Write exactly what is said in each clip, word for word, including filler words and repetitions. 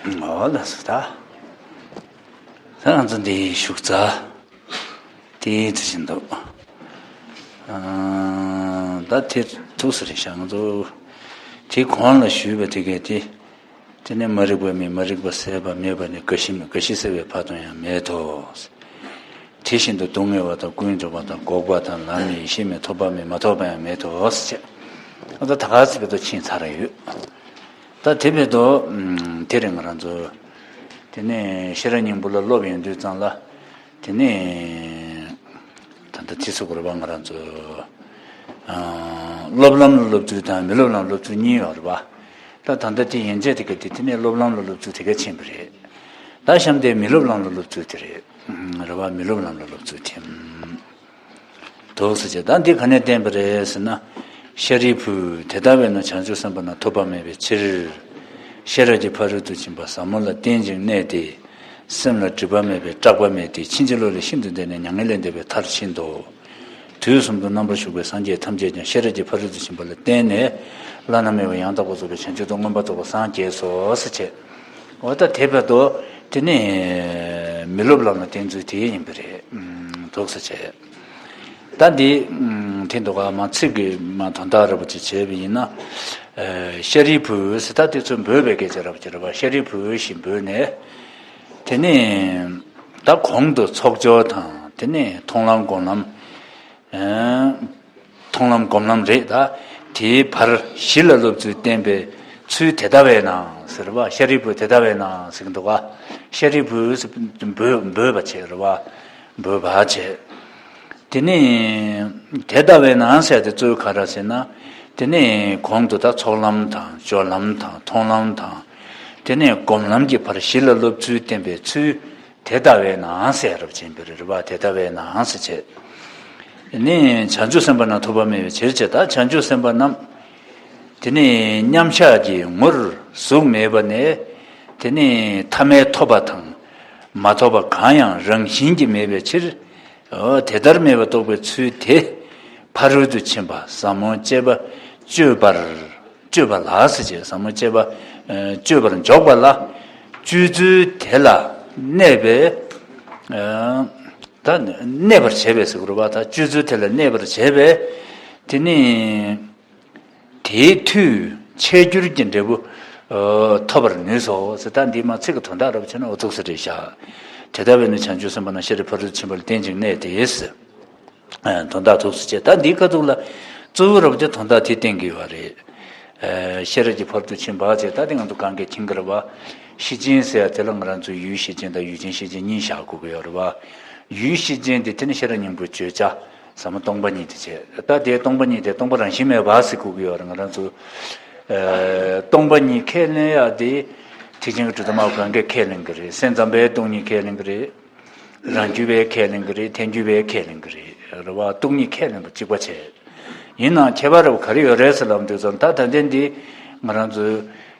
འོ་ལགས་སོ། ད་ད་ང་ཚོ་འདི་བཞུགས་ཚར་དེ་ཚོ་བཞིན་འདུག་ད་དེ་ཐུགས་སུ་རེ་ཤག་ང་ཚོ་དེ་གོང་ལ་ཞུས་པ་དེ་གས་དེ། དེ་ནས་མ་རིག་པ་མེད། མ་རིག་པ་ཟད་པ་མེད་པ་ནི། རྒ་ཤི་མེད། རྒ་ཤི་ཟད་པའི་བར་དུ་ཡང་མེད་དོ། དེ་བཞིན་དུ་སྡུག་བསྔལ་བ་དང་། ཀུན་འབྱུང་བ་དང་། འགོག་པ་དང་། ལམ་ནི་ཡེ་ཤེས་མེད། ཐོབ་པ་མེད། མ་ཐོབ་པ་ཡང་མེད་དོ་ཞེས། ཨ་ད་ད་ག་ཚོད་བར་དུ་ཕྱིན་ཚར་ཡོད། ད་དེ་བར་དུ་ཨམ་དེ་རིང་ང་རང་ཚོ་དེ་ནས་ཤེས་རབ་སྙིང་པོ་ལ་སློབ་ཡོང་དུས་ཙང་ལ། དེ་ནས་ད་ལྟ་དེ་ཚོ་གོ་ར་བ་ང་རང་ཚོ་ཨ་སློབ་ལམ་ལ་སློབ་ཚུལ་དང་མི་སློབ་ལམ་སློབ་ཚུལ་གཉིས་ཡོད་རེད་པ། ད་ད་ལྟ་དེ་ཡན་ཆད་དེ་ག་དེ་དེ་ནས་སློབ་ལམ་ལ་སློབ་ཚུལ་དེ་ག་ཕྱིན་པ་རེད། ད་གཤམ་དེ་མི་སློབ་ལམ་ལ་སློབ་ཚུལ་དེ་རེད། རེད་པ། མི་སློབ་ལམ་ལ་སློབ་ཚུལ་དེ། དོགས་སུ་བྱེད། ད་འདི་ག་ནས་བསྟན་པ་རེད་ཟེར་ན། ཤཱ་རིའི་བུ། དེ་ལྟ་བས་ན་བྱང་ཆུབ་སེམས་དཔའ་རྣམས་ཐོབ་པ་མེད་པའི་ཕྱིར། ཤེས་རབ་ཀྱི་ཕ་རོལ་ཏུ་ཕྱིན་པ་ཟབ་མོ་ལ་བརྟེན་ཅིང་གནས་ཏེ། སེམས་ལ་སྒྲིབ་པ་མེད་པས་སྐྲག་པ་མེད་དེ། ཕྱིན་ཅི་ལོག་ལས་ཤིན་ཏུ་འདས་ནས་མྱ་ངན་ལས་འདས་པའི་མཐར་ཕྱིན་ཏོ། དུས་གསུམ་དུ་རྣམ་པར་བཞུགས་པའི་སངས་རྒྱས་ཐམས་ཅད་ཀྱང་ཤེས་རབ་ཀྱི་ཕ་རོལ་ཏུ་ཕྱིན་པ་ལ་བརྟེན་ནས་བླ་ན་མེད་པ་ཡང་དག་པར་རྫོགས་པའི་བྱང་ཆུབ་ཏུ་མངོན་པར་རྫོགས་པར་སངས་རྒྱས་སོ་ཟེར་བྱས། འོ་ད་དེ་བར་དུ་དེ་ནི་མི་སློབ་ལམ་ལ་བརྟེན་ཚུལ་དེ་ཡིན་པ་རེད། ཨུམ། དོགས་སུ་བྱས། ད་འདི་ཨུམ་དེ་འདུག་ག་མ་ཚིག་གི་མ་དོན་དག་འདྲ་པོ་ཅིག་བྱས་པ་ཡིན་ན། ཨེ་ཤཱ་རིའི་བུ་ཟེར། ད་དེ་ཚོ་འབོད་པའི་སྐད་ཆ་འདྲ་པོ་ཅིག་རེད་པ། ཤཱ་རིའི་བུ་ཞེས་འབོད་ནས། དེ་ནི་ད་གོང་དུ་ཚོགས་སྦྱོར་དང་། དེ་ནི་མཐོང་ལམ་སྒོམ་ལམ། ཨེ་མཐོང་ལམ་སྒོམ་ལམ་རེད། ད་དེའི་བར་བཞི་ལ་སློབ་ཚུལ་བསྟན་པའི་ཚུལ། དེ་ལྟ་བས་ན་ཟེར་བ། ཤཱ་རིའི་བུ་དེ་ལྟ་བས་ན་ཟེར་གྱི་འདུག་ག་ཤཱ་རིའི་བུ་ཟེར་འབོད་འབོད་པ་བྱས་རེད་པ། འབོད་པ་བྱས། དེ་ནས་དེ་ལྟ་བས་ན་ཟེར་དེ་གཙོ་བོ་ག་རེ་ཟེར་ན། དེ་ནས་གོང་དུ་ད་ཚོགས་ལམ་དང་། སྦྱོར་ལམ་དང་། མཐོང་ལམ་དང་། དེ་ནས་སྒོམ་ལམ་གྱི་བར་བཞི་ལ་སློབ་ཚུལ་བསྟན་པའི་ཚུལ། དེ་ལྟ་བས་ན་ཟེར་རབ་ཆེན་པོའི་རེད་པ། དེ་ལྟ་བས་ན་ཟེར་བྱས། ནི་བྱང་ཆུབ་སེམས་དཔའ་རྣམས་ཐོབ་པ་མེད་པའི་ཕྱིར་བྱས། ད་བྱང་ཆུབ་སེམས་དཔའ་རྣམས་དེ་ནི་མཉམ་གཞག་གི་ངོར་གཟུགས་མེད་པ་ནས། དེ་ནི་ཐ་མལ་ཐོབ་པ་དང་མ་ཐོབ་པ་གང་ཡང་རང་བཞིན་གྱིས་མེད་པའི་ཕྱིར། འོ་དེ་ལྟར་མེད་པར་རྟོགས་པའི་ཚུལ་དེ། ཕ་རོལ་ཏུ་ཕྱིན་པ་ཟབ་མོ་སྤྱད་པ་སྤྱོད་པར། སྤྱོད་པ་ལ་ཟེར་བྱས། ཟབ་མོ་སྤྱད་པ་ཨ་སྤྱོད་པར་འཇོག་པ་ལ། སྤྱོད་ཚུལ་དེ་ལ་གནས་པའི་ཨ་ད་གནས་པར་བྱེད་པའི་ཟེར་དགོས་རེད་པ། ད་སྤྱོད་ཚུལ་དེ་ལ་གནས་པར་བྱེད་པའི་དེ་ནི་དེའི་མཐུས་འཆད་འགྱུར་གྱི་འབྲས་བུ་ཨ་ཐོབ་པར་ནུས་སོ་ཟེར། ད་འདི་མ་ཚིག་གི་དོན་དག་འདྲ་པོ་བྱས་ན་འོ་ཚུགས་ས་རེད་ཤག་དེ་ལྟ་བས་ན་བྱང་ཆུབ་སེམས་དཔའ་རྣམས་ཤཱ་རིའི་ཕ་རོལ་ཏུ་ཕྱིན་པ་ལ་བརྟེན་ཅིང་གནས་ཏེ། ཨ་དོན་དག་ཐུགས་སུ་ཆེ། ད་འདིའི་ཁ་ཐུག་ལ་གཙོ་བོ་རབ་ཀྱི་དོན་དག་དེ་བསྟན་གྱི་ཡོད་རེད། ཨ་ཤེས་རབ་ཀྱི་ཕ་རོལ་ཏུ་ཕྱིན་པ་ཅེས། ད་དེ་ང་ཚོ་གང་གས་མཁྱེན་གྱི་རེད་པ། ཤེས་བྱ་ཟེར་ཡ་དེ་ལ་ང་རང་ཚོས་ཡུལ་ཤེས་བྱ་དང་ཡུལ་ཅན་ཤེས་བྱ་གཉིས་བཞག་དགོས་ཀྱི་ཡོད་རེད་པ། ཡུལ་ཤེས་བྱ་དེ་དེ་ནི་ཤེས་རབ་སྙིང་པོའི་བརྗོད་བྱ་ཟབ་མོ་སྟོང་པ་ཉིད་དེ་བྱས། ད་དེ་སྟོང་པ་ཉིད་དེ་སྟོང་པ་རང་བཞིན་མེད་པ་ཟེར་དགོས་ཀྱི་ཡོད་རེད། ང་རང་ཚོ་ཨ་སྟོང་པ་ཉིད་ཁས་ལེན་ཡ་དེ་ཐེག་ཆེན་གྱི་གྲུབ་མཐའ་སྨྲ་བ་གང་གས་ཁས་ལེན་གྱི་རེད། སེམས་ཙམ་པས་སྟོང་ཉིད་ཁས་ལེན་གྱི་རེད། རང་རྒྱུད་པས་ཁས་ལེན་གྱི་རེད། ཐལ་འགྱུར་བས་ཁས་ལེན་གྱི་རེད། རེད་པ། སྟོང་ཉིད་ཁས་ལེན་པ་གཅིག་པ་བྱས། ཡིན་ནའང་ཁྱད་པར་རེ་བ་ག་རེ་ཡོད་རེད་ཟེར་ལབ་དུས་ཙམ། ད་ད་ལྟའི་འདི་ང་རང་ཚོའི་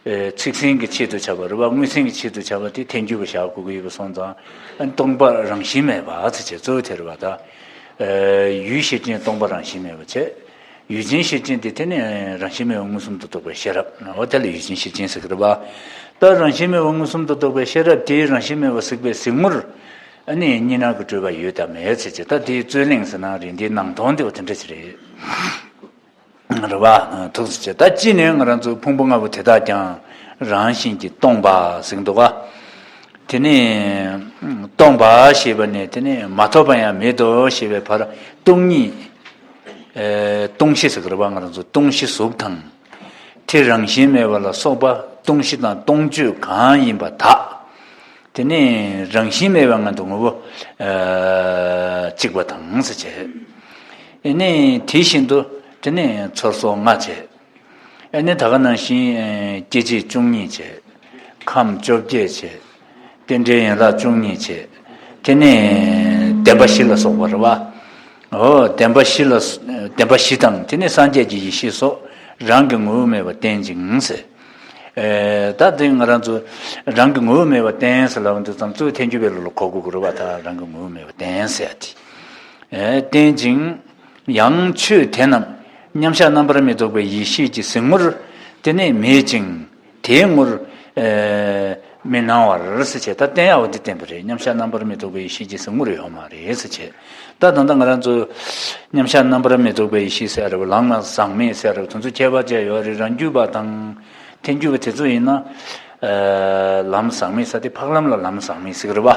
ཨེ་ཚིག་ཟིན་གྱི་ཆེད་དུ་བྱ་བ་རེད་པ། དངོས་ཟིན་གྱི་ཆེད་དུ་བྱ་བ་དེ་ཐལ་འགྱུར་བ་བཞག་དགོས་ཀྱི་ཡོད་པ་སོང་ཙང་། ཨ་སྟོང་པ་རང་བཞིན་མེད་པ་ཟེར་བྱས་གཙོ་བོ་དེ་རེད་པ། ད་ཨེ་ཡུལ་ཤེས་བྱ་སྟོང་པ་རང་བཞིན་མེད་པ་བྱས། ཡུལ་ཅན་ཤེས་བྱ་དེ་དེ་ནི་རང་བཞིན་མེད་པ་མངོན་སུམ་དུ་རྟོགས་པའི་ཤེས་རབ། འོ་དེ་ལ་ཡུལ་ཅན་ཤེས་བྱ་ཟེར་གྱི་རེད་པ། ད་རང་བཞིན་མེད་པ་མངོན་སུམ་དུ་རྟོགས་པའི་ཤེས་རབ་དེའི་རང་བཞིན་མེད་པ་གཟིགས་པའི་གཟིགས་ངོར། ཨ་ནི་གཉིས་སྣང་གི་སྤྲོས་པ་ཡོད་དམ་མེད་ཟེར་གྱི། ད་དེའི་རྩོད་གླེང་ཟེར་ན་རེད། འདིའི་ནང་དོན་དེ་འོ་དེ་འདྲ་ཞིག་རེད། རེད་པ། ཐུགས་སུ་ཆེ། ད་གཅིག་ནས་ང་རང་ཚོའི་ཕུང་པོ་ལྔ་པོ་དེ་དག་ཀྱང་རང་བཞིན་གྱིས་སྟོང་པ་ཟེར་གྱི་འདུག་ག་དེ་ནས་སྟོང་པ་ཞེས་པ་ནས་དེ་ནས་མ་ཐོབ་པ་ཡང་མེད་དོ་ཞེས་པའི་བར་སྟོང་ཉིད། ཨེ་སྟོང་གཞི་ཟེར་གྱི་རེད་པ། ང་རང་ཚོ་སྟོང་གཞི་གཟུགས་དང་། དེ་རང་བཞིན་མེད་པ་ལ་སོགས་པ་སྟོང་གཞི་དང་སྟོང་བཅུད་གང་ཡིན་པ་དག་དེ་ནི་རང་བཞིན་མེད་པའི་ངང་དུ་ངོ་བོ་ཨ་གཅིག་པ་དང་ཟེར་བྱས། ཨེ་ནི་དེ་བཞིན་དུ་དེ་ནི་ཚོར་སོགས་ལྔ་བྱས། ཨེ་ནི་ད་ག་ནང་བཞིན་ཨེ་སྐྱེ་མཆེད་བཅུ་གཉིས་བྱས། ཁམས་བཅོ་བརྒྱད་བྱས། རྟེན་འབྲེལ་ཡན་ལག་བཅུ་གཉིས་བྱས། དེ་ནི་བདེན་པ་བཞི་ལ་སོགས་པ་རེད་པ། འོ་བདེན་པ་བཞི་ལ་བདེན་པ་བཞི་དང་དེ་ནི་སངས་རྒྱས་ཀྱི་ཡེ་ཤེས་སོགས་རང་གི་ངོ་བོ་མེད་པར་བསྟན་ཅིང་ཟེར། ཨེ་ད་དེ་ང་རང་ཚོ་རང་གི་ངོ་བོ་མེད་པར་བསྟན་ཟེར་ལབ་དུས་ཙམ་གཙོ་བོ་ཐལ་འགྱུར་བའི་ལུགས་ལ་གོ་དགོས་ཀྱི་རེད་པ། ད་རང་གི་ངོ་བོ་མེད་པར་བསྟན་ཟེར་ཡ་དེ། ཨེ་བསྟན་ཅིང་། ཡང་ཆོས་དེ་རྣམས་མཉམ་གཞག་རྣམ་པར་མི་རྟོག་པའི་ཡེ་ཤེས་ཀྱི་གཟིགས་ངོར་དེ་ནི་མེད་ཅིང་། དེའི་ངོར་ཨེ་ མི་སྣང་བར་ཟེར་བྱས། ད་བསྟན་ཡག་པོ་འདི་བསྟན་པ་རེད། མཉམ་གཞག་རྣམ་པར་མི་རྟོག་པའི་ཡེ་ཤེས་ཀྱི་གཟིགས་ངོར་ཡོད་མ་རེད་ཟེར་བྱས། ད་ད་ལྟ་ང་རང་ཚོ་མཉམ་གཞག་རྣམ་པར་མི་རྟོག་པའི་ཡེ་ཤེས་ཟེར་རེད་བ། ལམ་ཟག་མེད་ཟེར་རེད་བ། དེ་ཚོ་ཁྱད་པར་ཅིག་ཡོད་རེད། རང་རྒྱུད་པ་དང་ཐལ་འགྱུར་བ་དེ་ཚོ་ཡིན་ན། ཨ་ལམ་ཟག་མེད་ཟེར་དེ་འཕགས་ལམ་ལ་ལམ་ཟག་མེད་ཟེར་གི་རེད་བ།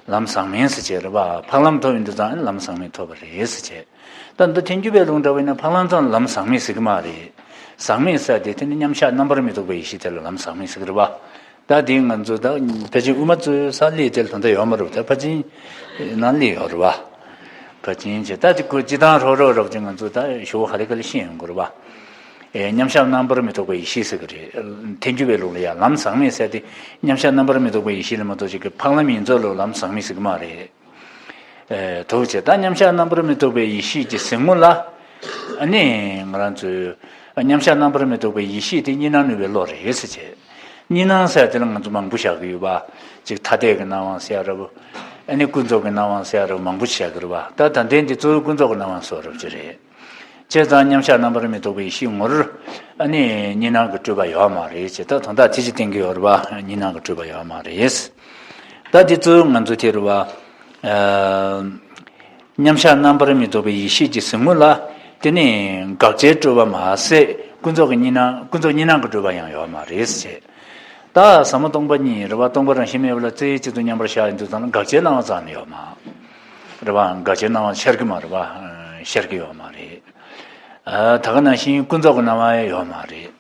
ལམ་ཟག་མེད་ཟེར་བྱས་རེད་བ། འཕགས་ལམ་ཐོབ་ཡོང་དུས་ཙང་ལམ་ཟག་མེད་ཐོབ་པ་རེད་ཟེར་བྱས། ད་འདི་ཐལ་འགྱུར་བའི་ལུང་འདྲ་བ་ཡིན་ན་འཕགས་ལམ་ཙམ་ལམ་ཟག་མེད་ཟེར་གི་མ་རེད། ཟག་མེད་ཟེར་དེ་དེ་ནི་མཉམ་གཞག་རྣམ་པར་མི་རྟོག་པའི་ཡེ་ཤེས་དེ་ལ་ལམ་ཟག་མེད་ཟེར་གི་རེད་བ། ད་དེ་ང་ཚོ་ད་ཕལ་ཆེར་དབུ་མ་རྩོད་ས་སླེབས་དེ་ད་ལྟ་ཡོད་མ་རེད། ད་ཕལ་ཆེར་ནང་སླེབས་ཡོད་རེད་བ། ཕལ་ཆེར་བྱས་ད་དེ་ཁོ་སྤྱི་བཏང་རོགས་རོགས་རོགས་ཀྱི་ང་ཚོ་ད་ཞུ་བ་ག་ལེ་ག་ལེ་ཤེས་ཡོང་གི་རེད་བ། ཨེ་མཉམ་གཞག་རྣམ་པར་མི་རྟོག་པའི་ཡེ་ཤེས་ཟེར་གི་རེད། ཐལ་འགྱུར་བའི་ལུགས་ལ་ཡང་ལམ་ཟག་མེད་ཟེར་དེ་མཉམ་གཞག་རྣམ་པར་མི་རྟོག་པའི་ཡེ་ཤེས་ལ་མ་གཏོགས་ཅིག་གི་འཕགས་ལམ་ཡིན་ཚོད་ལ་ལམ་ཟག་མེད་ཟེར་གི་མ་རེད། ཨེ་དོགས་བྱས། ད་མཉམ་གཞག་རྣམ་པར་མི་རྟོག་པའི་ཡེ་ཤེས་ཀྱི་གཟིགས་ངོ་ལ། ཨ་ནི་ང་རང་ཚོས་མཉམ་གཞག་རྣམ་པར་མི་རྟོག་པའི་ཡེ་ཤེས་དེ་གཉིས་སྣང་ནུས་པའི་བློ་རེད་ཟེར་བྱས། གཉིས་སྣང་ཟེར་དེ་ལ་ང་ཚོ་མང་པོ་བཞག་གི་ཡོད་པ། གཅིག་ཐ་དད་ཀྱི་སྣང་བ་ཟེར་ཡ་འདྲ་བོ། ཨ་ནི་ཀུན་རྫོབ་ཀྱི་སྣང་བ་ཟེར་ཡ་འདྲ་བོ་མང་པོ་བཞག་གི་རེད་བ། ད་ད་ལྟའི་འདི་གཙོ་བོ་ཀུན་རྫོབ་ཀྱི་སྣང་བ་བཟོ་འདྲ་བོ་ཅིག་རེད། བྱས་ཙང་མཉམ་གཞག་རྣམ་པར་མི་རྟོག་པའི་ཡེ་ཤེས་ངོར་ཨ་ནི་གཉིས་སྣང་གི་སྤྲོས་པ་ཡོད་མ་རེད་ཅེས། ད་དོན་དག་དེ་ཅིག་བསྟན་གྱི་ཡོད་རེད་བ། གཉིས་སྣང་གི་སྤྲོས་པ་ཡོད་མ་རེད། ད་འདི་གཙོ་བོ་ང་ཚོ་དེ་རེད་བ། ཨ་མཉམ་གཞག་རྣམ་པར་མི་རྟོག་པའི་ཡེ་ཤེས་ཀྱི་གཟིགས་ངོ་ལ། དེ་ནི་དགག་བྱའི་སྤྲོས་པ་མ་ཟད་ཀུན་རྫོབ་ཀྱི་གཉིས་སྣང་། ཀུན་རྫོབ་གཉིས་སྣང་གི་སྤྲོས་པ་ཡང་ཡོད་མ་རེད་ཅེས། ད་ཟབ་མོ་སྟོང་པ་ཉིད་རེད་བ། སྟོང་པ་རང་བཞིན་མེད་པ་ལ་རྩེ་གཅིག་ཏུ་མཉམ་པར་བཞག་ཡོང་དུས་ཙམ་ལ་དགག་བྱའི་སྣང་བ་རྩ་ནས་ཡོད་མ་རེད་བ། དགག་བྱའི་སྣང་བ་ཤར་གྱི་མ་རེད་བ། ཤར་གྱི་ཡོད་མ་རེད། ཨ་ད་ག་ནང་བཞིན་ཀུན་རྫོབ་ཀྱི་སྣང་བ་ཡང་ཡོད་མ་རེད།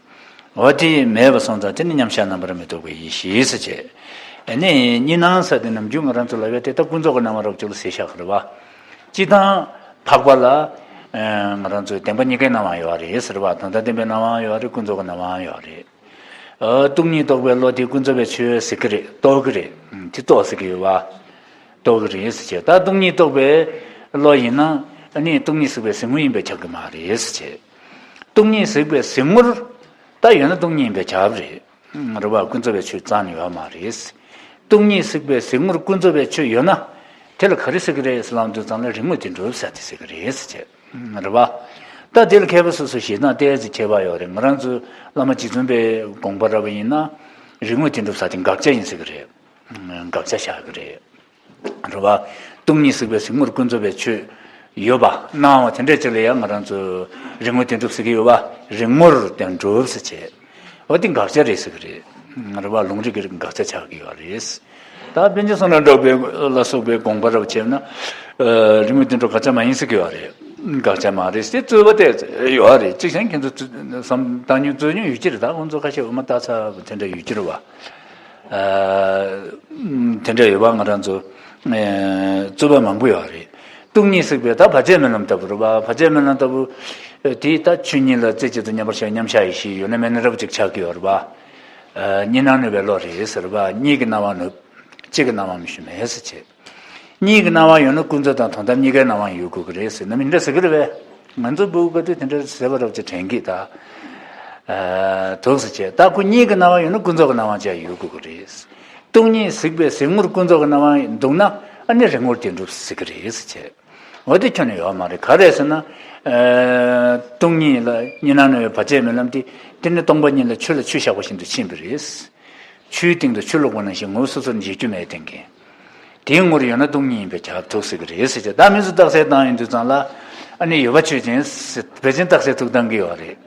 འོ་དེ་མེད་པ་སོང་ཙང་དེ་ནི་མཉམ་གཞག་རྣམ་པར་མི་རྟོག་པའི་ཡེ་ཤེས་ཟེར་བྱས། ཨ་ནི་གཉིས་སྣང་ཟེར་དེ་ནམ་རྒྱུན་ང་རང་ཚོ་ལབ་ཡ་དེ་ད་ཀུན་རྫོབ་ཀྱི་སྣང་བ་རབ་བྱུང་ལ་ཟེར་བཞག་གི་རེད་བ། སྤྱིར་བཏང་འཕགས་པ་ལ་ཨ་ང་རང་ཚོའི་བདེན་པ་གཉིས་ཀའི་སྣང་བ་ཡོད་རེད་ཟེར་བ། དོན་དམ་བདེན་པའི་སྣང་བ་ཡོད་རེད། ཀུན་རྫོབ་ཀྱི་སྣང་བ་ཡོད་རེད། ཨ་སྟོང་ཉིད་རྟོགས་པའི་བློ་དེ་ཀུན་རྫོབ་པའི་ཆོས་ཟེར་གི་རེད། རྟོགས་ཀྱི་རེད། དེ་རྟོགས་ཟེར་གི་ཡོད་བ། རྟོགས་ཀྱི་རེད་ཟེར་བྱས། ད་སྟོང་ཉིད་རྟོགས་པའི་བློ་ཡིན་ན་ཨ་ནི་སྟོང་ཉིད་གཟིགས་པའི་གཟིགས་ངོ་ཡིན་པས་ཁྱབ་ཀྱི་མ་རེད་ཟེར་བྱས། སྟོང་ཉིད་གཟིགས་པའི་གཟིགས་ངོར་ད་ཡོད་ན་སྟོང་ཉིད་ཡིན་པས་ཁྱབ་རེད། རེད་བ། ཀུན་རྫོབ་པའི་ཆོས་རྩ་ནས་ཡོད་མ་རེད། སྟོང་ཉིད་གཟིགས་པའི་གཟིགས་ངོར་ཀུན་རྫོབ་པའི་ཆོས་ཡོད་ན། དེ་ལ་ག་རེ་ཟེར་གི་རེད་ཟེར་ལབ་དུས་ཙམ་ལ་རིག་ངོར་དེ་གྲུབ་ཟེར་དེ་ཟེར་གི་རེད་ཟེར་བྱས། རེད་བ། ད་དེ་ལ་མཁས་པ་སོ་སོ་ཞེ་དྲག་ཏོག་ཙམ་ཁྱད་པར་ཡོད་རེད། ང་རང་ཚོའི་བླ་མ་རྗེ་བཙུན་པའི་དགོངས་པ་འདྲ་བ་ཡིན་ན། རིག་ངོར་དེ་གྲུབ་ཟེར་དེ་དགག་བྱ་ཡིན་ཟེར་གི་རེད། དགག་བྱ་བཞག་གི་རེད། རེད་བ། སྟོང་ཉིད་གཟིགས་པའི་གཟིགས་ངོར་ཀུན་རྫོབ་པའི་ཆོས་ཡོད་པ་སྣང་བ་དེ་འདྲ་ཅིག་ལ་ཡང་ང་རང་ཚོས་རིག་ངོར་དེ་གྲུབ་ཟེར་གི་ཡོད་པ། རིག་ངོར་དེ་གྲུབ་ཟེར་བྱས། འོ་དེ་དགག་བྱ་རེད་ཟེར་གི་རེད། རེད་བ། ལུང་རིགས་ཀྱི་དགག་བྱ་ཆགས་ཀྱི་ཡོད་རེད། ད་པཎ་ཆེན་བསོད་ནམས་གྲགས་པའི་ལ་སོགས་པའི་དགོངས་པ་རབ་བྱས་ན། ཨ་རིག་ངོར་དེ་གྲུབ་དགག་བྱ་མ་ཡིན་ཟེར་གི་ཡོད་རེད། དགག་བྱ་མ་རེད་ཟེར་རྩོད་པ་དེ་ཡོད་རེད། གཅིག་བྱས་ན་ཁྱེད་ཚོ་བསམ་བཏང་མྱོང་རྩོད་མྱོང་ཡོད་ཀྱི་རེད། ད་ཁོང་ཚོ་ཁ་ཤས་འོ་མ་ལྟ་ཚ་དེ་འདྲ་ཡོད་ཀྱི་རེད་བ། ཨ་དེ་འདྲ་ཡོད་པ། ང་རང་ཚོ་ཨ་རྩོད་པ་མང་པོ་ཡོད་རེད། སྟོང་ཉིད་གཟིགས་པའི་ད་བར་ཆད་སྨོན་ལམ་ལྟ་བུ་རེད་བ། བར་ཆད་སྨོན་ལམ་ལྟ་བུ་དེ་ད་ཆོས་ཉིད་ལ་རྩེ་གཅིག་ཏུ་མཉམ་པར་བཞག་མཉམ་གཞག་ཡེ་ཤེས་ཡོད་ན་མེད་ན་འདྲ་བོ་ཅིག་ཆགས་ཀྱི་ཡོད་རེད་བ། ཨ་གཉིས་སྣང་ནུས་པའི་བློ་རེད་ཟེར་བ། གཉིས་ཀྱི་སྣང་བ་ནུབ། གཅིག་གི་སྣང་བ་མི་ཞུ་མེད་ཟེར་བྱས། གཉིས་ཀྱི་སྣང་བ་ཡོད་ན་ཀུན་རྫོབ་དང་དོན་དམ་གཉིས་ཀའི་སྣང་བ་ཡོད་དགོས་ཀྱི་རེད་ཟེར་ནམ་ཡིན་འདྲ་ཟེར་གྱི་རེད་བས། ང་ཚོ་ཕྲུ་གུ་དེ་དེ་འདྲ་ཟེར་བ་རབ་ཅིག་དྲན་གྱི། ད་ཨ་དོགས་ཟེར་བྱས། ད་ཁོ་གཉིས་ཀྱི་སྣང་བ་ཡོད་ན་ཀུན་རྫོབ་ཀྱི་སྣང་བ་ཅིག་ཡོད་དགོས་ཀྱི་རེད། སྟོང་ཉིད་གཟིགས་པའི་གཟིགས་ངོར་ཀུན་རྫོབ་ཀྱི་སྣང་བ་འདུག་ན་ཨ་ནི་རིག་ངོར་དེ་གྲུབ་ཟེར་གྱི་རེད་ཟེར་བྱས། འོ་དེ་ཁྱོན་ནས་ཡོད་མ་རེད། ག་རེ་ཟེར་ན། ཨ་སྟོང་ཉིད་ལ་གཉིས་སྣང་ནུས་པའི་བར་ཆད་སྨོན་ལམ་དེ། དེ་ནི་སྟོང་པ་ཉིད་ལ་ཆུ་ལ་ཆུ་བཞག་པ་བཞིན་དུ་ཕྱིན་པ་རེད། ཆུའི་སྟེང་དུ་ཆུ་བླུགས་པ་ནང་བཞིན་ངོ་བོ་སོ་སོར་འབྱེད་རྒྱུ་མེད་བསྟན་མཁན། དེའི་ངོར་ཡོད་ན་སྟོང་ཉིད་ཡིན་པས་ཁྱབ་ཐུབ་ཟེར་གྱི་རེད་ཟེར་བྱས། ད་མི་ཚོ་རྟགས་གསལ་བཏང་ཡོང་དུས་ཙམ་ལ་ཨ་ནི་ཡོད་པ་ཆོས་ཅན་ཟེར་ཕལ་ཆེར་རྟགས་གསལ་ཐུག་བཏང་གི་ཡོད་རེད།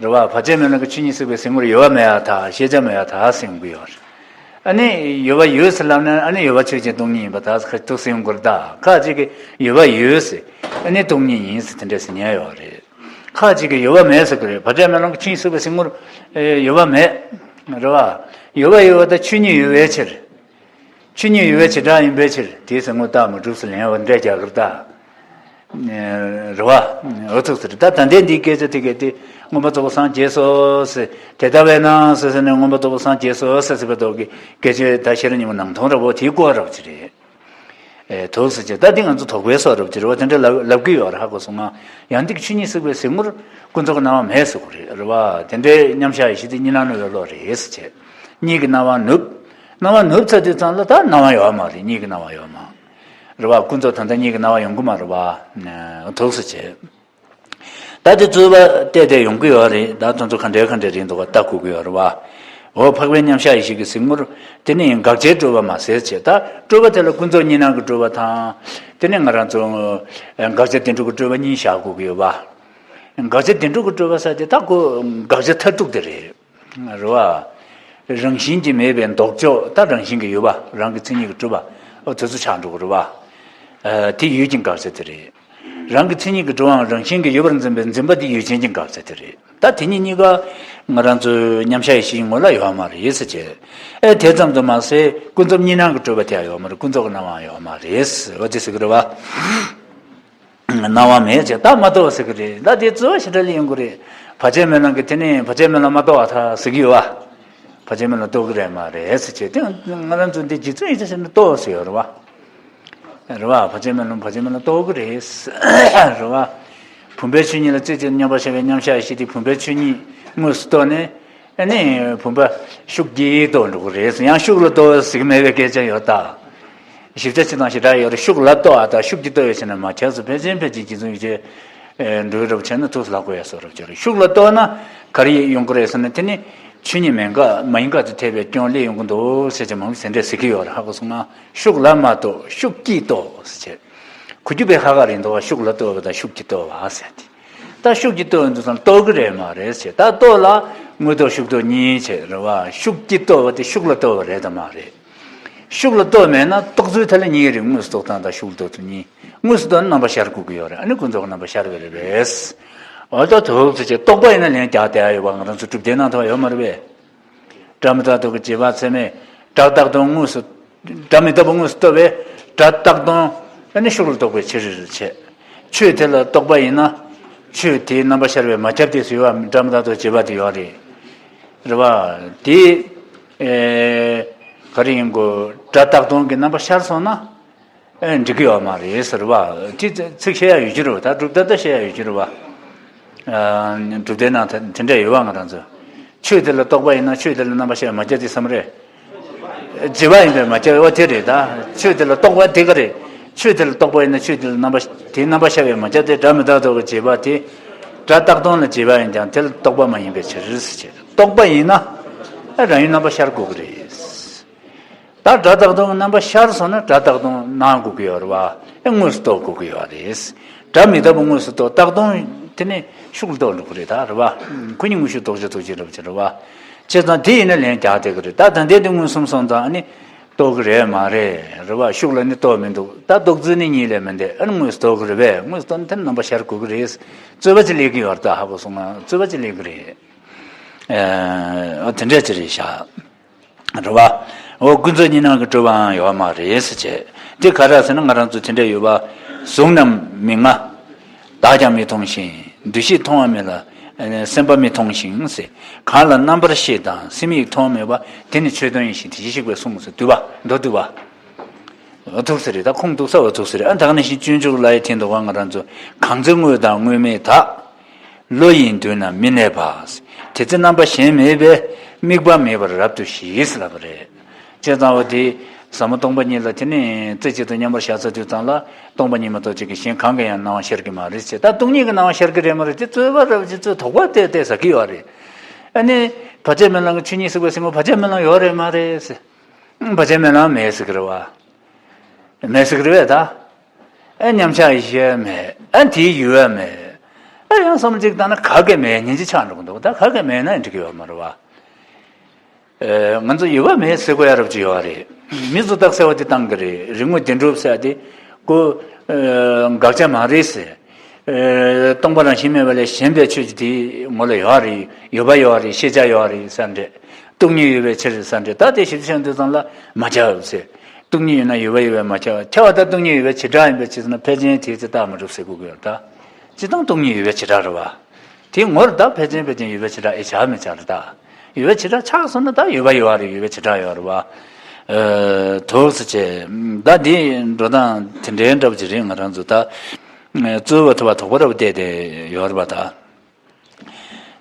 རེད་བ། བར་ཆད་སྨོན་ལམ་གྱི་ཆོས་ཉིད་གཟིགས་པའི་གཟིགས་ངོར་ཡོད་པ་མེད་ཡ་ད། ཤེས་བྱ་མེད་ཡ་ད་གསུང་གི་ཡོད་རེད། ཨ་ནི་ཡོད་པ་ཡོད་ཟེར་ལབ་ན་ཨ་ནི་ཡོད་པ་ཆོས་ཅན་སྟོང་ཉིད་ཡིན་པ་ད་ཐུག་གསུང་གི་རེད་ད། ཁ་ཅིག་གིས་ཡོད་པ་ཡོད་ཟེར། ཨ་ནི་སྟོང་ཉིད་ཡིན་ཟེར་དེ་འདྲ་ཟེར་མཁན་ཡོད་རེད། ཁ་ཅིག་གིས་ཡོད་པ་མེད་ཟེར་གི་རེད། བར་ཆད་སྨོན་ལམ་གྱི་ཆོས་ཉིད་གཟིགས་པའི་གཟིགས་ངོར་ཨེ་ཡོད་པ་མེད། རེད་བ། ཡོད་པ་ཡོད་པ་ད་ཆོས་ཉིད་ཡོད་པའི་ཕྱིར། ཆོས་ཉིད་ཡོད་པའི་བྱེ་བྲག་ཡིན་པའི་ཕྱིར་དེའི་གཟིགས་ངོར་རྟགས་མི་གྲུབ་ཟེར་ལན་འོ་འདྲ་རྒྱག་གི་རེད་ད། རེད་བ། འོ་ཐུག་ཟེར། ད་ད་ལྟའི་འདིའི་སྐད་ཆ་དེ་གས་དེ་མངོན་པར་རྫོགས་པར་སངས་རྒྱས་སོ་ཟེར། དེ་ལྟ་བས་ན་ཟེར་ཟེར་ནས་མངོན་པར་རྫོགས་པར་སངས་རྒྱས་སོ་ཟེར་ཟེར་བའི་ཐོག་གི་སྐད་ཆ་ད་ཤེས་རབ་སྙིང་པོ་ནང་དོན་ར་བོ་དེའི་སྐོར་ར་བ་ཅིག་རེད། ཨེ་དོགས་ཟེར་གྱི། ད་འདི་ང་ཚོ་དོགས་པའི་སོགས་རབ་ཀྱི་རེད་བ། དེ་འདྲ་ལབ་ལབ་ཀྱི་ཡོད་རེད། ཧ་གོ་སོང་ང་། ཡང་འདི་གི་ཆོས་ཉིད་གཟིགས་པའི་གཟིགས་ངོར་ཀུན་རྫོབ་ཀྱི་སྣང་བ་མེད་ཟེར་དགོས་རེད། རེད་བ། དེ་འདྲའི་མཉམ་གཞག་ཡེ་ཤེས་དེ་གཉིས་སྣང་ནུས་པའི་བློ་རེད་ཟེར་བྱས། གཉིས་ཀྱི་སྣང་བ་ནུབ། སྣང་བ་ནུབ་ཚར་དུས་ཙམ་ལ་ད་སྣང་བ་ཡོད་མ་རེད། གཉིས་ཀྱི་སྣང་བ་ཡོད་མ་རེད་བ། ཀུན་རྫོབ་དོན་དམ་གཉིས་ཀྱི་སྣང་བ་ཡོང་གི་མ་རེད་བ། དོགས་ཟེར་བྱས། ད་དེ་རྩོད་པ་བལྟས་བལྟས་ཡོང་གི་ཡོད་རེད། ད་དེ་ཚོ་ག་འདྲའི་ག་འདྲའི་རིགས་འདུག་ག་ལྟ་དགོས་ཀྱི་ཡོད་རེད་བ། འོ་འཕགས་པའི་མཉམ་གཞག་ཡེ་ཤེས་ཀྱི་གཟིགས་ངོར་དེ་ནི་དགག་བྱའི་སྤྲོས་པ་མ་ཟད་བྱས། ད་སྤྲོས་པ་དེ་ལ་ཀུན་རྫོབ་གཉིས་སྣང་གི་སྤྲོས་པ་དང་། དེ་ནི་ང་རང་ཚོ་དགག་བྱ་བདེན་གྲུབ་ཀྱི་སྤྲོས་པ་གཉིས་བཞག་དགོས་ཀྱི་ཡོད་པ། དགག་བྱ་བདེན་གྲུབ་ཀྱི་སྤྲོས་པ་ཟེར་དེ་ད་ཁོ་དགག་བྱ་མཐར་ཐུག་དེ་རེད། རེད་བ། རང་བཞིན་གྱིས་མེད་པའི་ལྡོག་ཕྱོགས། ད་རང་བཞིན་གྱིས་ཡོད་པ། རང་གི་མཚན་ཉིད་ཀྱིས་གྲུབ་པ། འོ་དེ་ཚོ་ཆགས་འགྲོ་གི་རེད་བ། ཨ། དེ་ཡུལ་གྱི་དགག་བྱ་དེ་རེད། རང་གི་མཚན་ཉིད་ཀྱིས་གྲུབ་པའམ་རང་བཞིན་གྱིས་ཡོད་པར་འཛིན་པའི་འཛིན་པ་དེ་ཡུལ་ཅན་གྱི་དགག་བྱ་དེ་རེད། ད་དེ་གཉིས་གཉིས་ཀ་ང་རང་ཚོའི་མཉམ་གཞག་ཡེ་ཤེས་ངོ་ལ་ཡོད་མ་རེད་ཟེར་བྱས། ཨེ་དེ་ཙམ་དུ་མ་ཟད་ཀུན་རྫོབ་གཉིས་སྣང་གི་སྤྲོས་པ་དེ་ཡང་ཡོད་མ་རེད། ཀུན་རྫོབ་ཀྱི་སྣང་བའང་ཡོད་མ་རེད། འོ་དེ་ཟེར་གི་རེད་བ། སྣང་བ་མེད་ཅེས་ད་མ་རྟོགས་ཟེར་གི་རེད། ད་དེ་རྩོད་པ་ཞེ་དྲག་ལས་ཡོང་གི་རེད། བར་ཆད་སྨོན་ལམ་གྱི་དེ་ནི་བར་ཆད་སྨོན་ལམ་མ་རྟོགས་པར་ཐལ་ཟེར་གི་ཡོད་བ། བར་ཆད་སྨོན་ལམ་རྟོགས་གི་རེད་མ་རེད་ཟེར་བྱས། དེ་ང་རང་ཚོ་འདི་རྗེ་བཙུན་ཡིན་ཚད་ཟེར་ན་རྟོགས་ཟེར་ཡོད་རེད་བ། རེད་བ། བར་ཆད་སྨོན་ལམ་བར་ཆད་སྨོན་ལམ་རྟོགས་གི་རེད། རེད་བ། བུམ་པའི་ཆོས་ཉིད་ལ་རྩེ་གཅིག་ཏུ་མཉམ་པར་ཤར་བའི་མཉམ་གཞག་ཡེ་ཤེས་དེ་བུམ་པའི་ཆོས་ཉིད་དངོས་སུ་རྟོགས་ནས། ཨ་ནི་བུམ་པ་ཤུགས་ཀྱིས་རྟོགས་འགྲོ་གི་རེད། ཡང་ཤུགས་ལ་རྟོགས་ཟེར་གི་མེད་པའི་སྐད་ཆ་ཡོད་ད། ཞིབ་ཆ་ཅི་དང་ཞེ་དྲག་ཡོད་རེད། ཤུགས་ལ་རྟོགས་པ་དང་ཤུགས་ཀྱིས་རྟོགས་པའི་ཕྱིར་ན་མ་ཁྱབ་སོ། ཕལ་ཆེར་ཕལ་ཆེར་རྗེ་བཙུན་ཡིད་ཆེས་འགྲོ་བའི་རབ་བྱས་ན་ཐུགས་སུ་ལྷག་པོ་ཡོད་ས་རབ་ཅིག་རེད། ཤུགས་ལ་རྟོགས་ན་ག་རེ་ཡོང་གི་རེད་ཟེར་ན། དེ་ནི་ཆོས་ཉིད་མིན་འགའ་མ་ཡིན་འགའ་དེ་ཐེ་བའི་སྐྱོན་སླེབས་ཡོང་གི་འདུག་ཟེར་གྱི་མང་པོ་ཟེར་འདྲ་ཟེར་གྱི་ཡོད་རེད། ཧ་གོ་སོང་ང་། ཤུགས་ལ་མ་རྟོགས་ཤུགས་ཀྱིས་རྟོགས་ཟེར་བྱས། གོ་རྒྱུ་དཔེ་ཁག་ཁག་རེད་འདུག་བ། ཤུགས་ལ་རྟོགས་པ་དང་ཤུགས་ཀྱིས་རྟོགས་པ་ཟེར་ཏེ། ད་ཤུགས་ཀྱིས་རྟོགས་ཡོང་དུས་ཙང་རྟོགས་ཀྱི་རེད་མ་རེད་ཟེར། ད་རྟོགས་ལ་དངོས་རྟོགས་ཤུགས་རྟོགས་གཉིས་བྱས་རེད་བ། ཤུགས་ཀྱིས་རྟོགས་པ་དེ་ཤུགས་ལ་རྟོགས་པ་རེད་དམ་མ་རེད། ཤུགས་ལ་རྟོགས་མེད་ན་རྟོགས་ཚུལ་དེ་ལ་གཉིས་རེད། དངོས་སུ་རྟོགས་སྟངས་དང་ཤུགས་ལ་རྟོགས་ཚུལ་གཉིས། དངོས་སུ་རྟོགས་ན་རྣམ་པར་ཤར་དགོས་ཀྱི་ཡོད་རེད། ཨ་ནི་ཀུན་རྫོབ་ཀྱི་རྣམ་པར་ཤར་བ་རེད་པས། འོ་ད་དུ་ཟེར་བྱས་རྟོག་པ་ཡིན་ན་ལན་རྒྱག་བསྡད་ཡ་ཡོད་པ། ང་རང་ཚོ་གྲུབ་བདེ་ནང་ཐོག་ཡོད་མ་རེད་པས། སྒྲ་མི་རྟག་སྟོང་གི་རྗེས་དཔག་ཚད་མས་སྒྲ་རྟག་སྟོང་དངོས་སུ། སྒྲ་མི་རྟག་པ་དངོས་སུ་རྟོགས་པས་སྒྲ་རྟག་སྟོང་ཨ་ནི་ཤུགས་ལ་རྟོགས་པའི་ཕྱིར་བྱས། ཆོས་དེ་ལ་རྟོག་པ་ཡིན་ན་ཆོས་དེའི་རྣམ་པ་ཤར་བས་མ་ཁྱབ་སྟེ་ཟེར་བ། སྒྲ་མི་རྟག་སྟོང་རྗེས་དཔག་དེ་ཡོད་རེད། རེད་བ། དེ་ཨེ་ག་རེ་ཡིན་དགོས། སྒྲ་རྟག་སྟོང་གི་རྣམ་པ་ཤར་སོང་ན། ཨེ་འགྲིག་གི་ཡོད་མ་རེད་ཟེར་བ། དེ་ཚིག་བཤད་ཡ་ཡོད་ཀྱི་རེད་བ། ད་གྲུབ་མཐའ་ད་བཤད་ཡ་ཡོད་ཀྱི་རེད་བ། ཨ། གྲུབ་མཐའི་ནང་དེ་དེ་འདྲ་ཡོད་བ། ང་རང་ཚོ་ཆོས་དེ་ལ་རྟོག་པ་ཡིན་ན་ཆོས་དེ་ལ་རྣམ་པ་ཤར་མ་ཁྱབ་དེ་བསམ་རེད། རྗེས་དཔག་ཡིན་པས་མ་ཁྱབ་པ་དེ་རེད་ད། ཆོས་དེ་ལ་རྟོག་པ་དེ་ག་རེད། ཆོས་དེ་ལ་རྟོག་པ་ཡིན་ན་ཆོས་དེ་ལ་རྣམ་པ་དེའི་རྣམ་པ་ཤར་བས་མ་ཁྱབ་སྟེ། སྒྲ་མི་རྟག་སྟོང་གི་རྗེས་དཔག་དེ། སྒྲ་རྟག་སྟོང་ལ་རྗེས་དཔག་ཡིན་ཀྱང་དེ་ལ་རྟོག་པ་མ་ཡིན་པའི་ཕྱིར་ཟེར་བྱས། རྟོག་པ་ཡིན་ན་ཨ་རང་ཡུལ་རྣམ་པ་ཤར་དགོས་ཀྱི་རེད། ད་སྒྲ་རྟག་སྟོང་གི་རྣམ་པ་ཤར་སོང་ན་སྒྲ་རྟག་སྟོང་སྣང་དགོས་ཀྱི་ཡོད་རེད་བ། ཨེ་དངོས་སུ་རྟོགས་དགོས་ཀྱི་ཡོད་རེད། སྒྲ་མི་རྟག་པ་དངོས་སུ་རྟོགས། རྟག་སྟོང་དེ་ནི་ཤུགས་ལ་རྟོགས་འགྲོ་གི་རེད་ད། རེད་བ། ཁོ་གཉིས་དངོས་ཤུགས་རྟོགས་བྱ་རྟོགས་བྱེད་རབ་ཅིག་རེད་བ། བྱས་ཙང་དེ་ཡིན་ན་ལན་རྒྱག་བསྡད་ཀྱི་རེད། ད་ད་ལྟའི་དེ་མངོན་སུམ་སོང་ཙང་ཨ་ནི་རྟོགས་ཀྱི་རེད་མ་རེད། རེད་བ། ཤུགས་ལ་ནི་རྟོགས་མི་འདུག་ད་རྟོགས་ཚུལ་ནི་གཉིས་ལས་མི་འདས། ཨ་ནི་དངོས་སུ་རྟོགས་ཀྱི་རེད་པས། དངོས་སུ་རྟོགས་ན་དེ་རྣམ་པ་ཤར་དགོས་ཀྱི་རེད། རྩོད་པ་ཅིག་སླེབས་ཀྱི་ཡོད་རེད་ད། ཧ་གོ་སོང་ང་། རྩོད་པ་ཅིག་སླེབས་ཀྱི་རེད། ཨ། དེ་འདྲ་ཅིག་རེད་ཤག་རེད་བ། འོ་ཀུན་རྫོབ་གཉིས་སྣང་གི་སྤྲོས་པའང་ཡོད་མ་རེད་ཟེར་བྱས། དེ་ག་རེ་ཟེར་ན་ང་རང་ཚོ་དེ་འདྲ་ཡོད་པ། གཟུགས་རྣམས་མིག་ལྔ་བདག་ཀྱང་མི་མཐོང་ཞིང་། འདུ་ཤེས་མཐོང་བ་མེད་ལ་སེམས་པ་མི་མཐོང་ཞིང་ཟེར། གང་ལ་རྣམ་པར་ཤེས་དང་སེམས་ཡིད་མཐོང་མེད་པ། དེ་ནི་ཆོས་དོན་ཡིན་ཞིང་དེ་བཞིན་གཤེགས་པས་གསུངས་ཟེར། བསྡུས་པ། མདོ་བསྡུས་པ། འོ་ཐུགས་སུ་རེད་ད། ཁུངས་གཏུགས་ས་འོ་ཐུགས་སུ་རེད། ཨ་ད་ག་ནང་བཞིན་སྤྱོད་འཇུག་ལ་ཡི་དེ་འདུག་ག་ང་རང་ཚོ། གང་ཚེ་དངོས་དང་དངོས་མེད་དག་བློ་ཡིས་བསྡུས་ན་མི་གནས་པ། དེ་ཚེ་རྣམ་པ་གཞན་མེད་པས། དམིགས་པ་མེད་པར་རབ་ཏུ་ཞི་ཟེར་ལབ་པ་རེད། བྱས་ཙང་འོ་དེ་ཟབ་མོ་སྟོང་པ་ཉིད་ལ་དེ་ནི་རྩེ་གཅིག་ཏུ་མཉམ་པར་བཞག་ཚར་དུས་ཙང་ལ། སྟོང་པ་ཉིད་མ་གཏོགས་ཅིག་གི་གཞན་གང་གི་ཡང་སྣང་བ་ཤར་གྱི་མ་རེད་ཟེར། ད་སྟོང་ཉིད་ཀྱི་སྣང་བ་ཤར་གྱི་རེད་མ་རེད་དེ་རྩོད་པ་རབ་ཅིག་རྩོད། དོགས་པ་བལྟས་བལྟས་ཟ་གི་ཡོད་རེད། ཨ་ནི་བར་ཆད་སྨོན་ལམ་གྱི་ཆོས་ཉིད་གཟིགས་པ་ཟེར་ན་བར་ཆད་སྨོན་ལམ་ཡོད་རེད་མ་རེད་ཟེར། བར་ཆད་སྨོན་ལམ་མེད་ཟེར་གི་རེད་བ། མེད་ཟེར་གི་རེད་བས་ད། ཨ་མཉམ་གཞག་ཡེ་ཤེས་མེད། ཨ་དེའི་ཡུལ་བ་མེད། ཨ་ཡང་བསམ་བློ་གཅིག་བཏང་ན་ག་གེ་མེད་ཉིན་གཅིག་ཆགས་འགྲོ་གི་འདུག་ད་ག་གེ་མེད་ན་འགྲིག་གི་ཡོད་མ་རེད་བ། ཨ་ང་ཚོ་ཡུལ་བ་མེད་ཟེར་དགོས་ཡ་རབ་ཅིག་ཡོད་རེད། མི་ཚོ་རྟགས་གསལ་བ་དེ་བཏང་གི་རེད། རིག་དངོས་བདེན་གྲུབ་ཟེར་ཡ་དེ་ཁོ་ཨ་དགག་བྱ་མ་རེད་ཟེར། ཨ་སྟོང་པ་རང་བཞིན་མེད་པ་ལས་གཞན་པའི་ཆོས་ཅིག་དེ་ངོ་ལ་ཡོད་རེད། ཡུལ་བ་ཡོད་རེད། ཤེས་བྱ་ཡོད་རེད་ཟེར་འདྲ། སྟོང་ཉིད་ཡོད་པའི་ཕྱིར་ཟེར་འདྲ། ད་དེ་ཞིབ་ཆ་འདི་ཙམ་ལ་མ་ཁྱབ་ཟེར། སྟོང་ཉིད་ཡོད་ན་ཡུལ་བ་ཡོད་པས་མ་ཁྱབ། ཁྱབ་པ་ད་སྟོང་ཉིད་ཡོད་པའི་བྱེ་བྲག་ཡིན་པའི་ཕྱིར་ན་ཕལ་ཆེར་དེའི་ཚེ་རྟགས་མ་གྲུབ་ཟེར་དགོས་ཀྱི་ཡོད་ད། སྤྱིར་བཏང་སྟོང་ཉིད་ཡོད་པའི་བྱེ་བྲག་རེད་བ། དེའི་ངོར་ད་ཕལ་ཆེར་ཕལ་ཆེར་ཡོད་པའི་བྱེ་བྲག་ཨེ་བྱ་མི་བྱ་རེད་ད། ཡོད་པའི་བྱེ་བྲག་ཆགས་སོང་ན་ད་ཡོད་པ་ཡོད་རེད། ཡོད་པའི་བྱེ་བྲག་ཡོད་རེད་བ། ཨ་དོགས་སུ་བྱས། ད་འདི་འགྲོ་སྟངས་དེ་འདྲའི་འདྲ་པོ་ཅིག་རེད། ང་རང་ཚོ་ད་རྩོད་པ་ཐུབ་པ་དོགས་པ་རབ་བལྟས་ཏེ་ཡོད་རེད་བ་ད།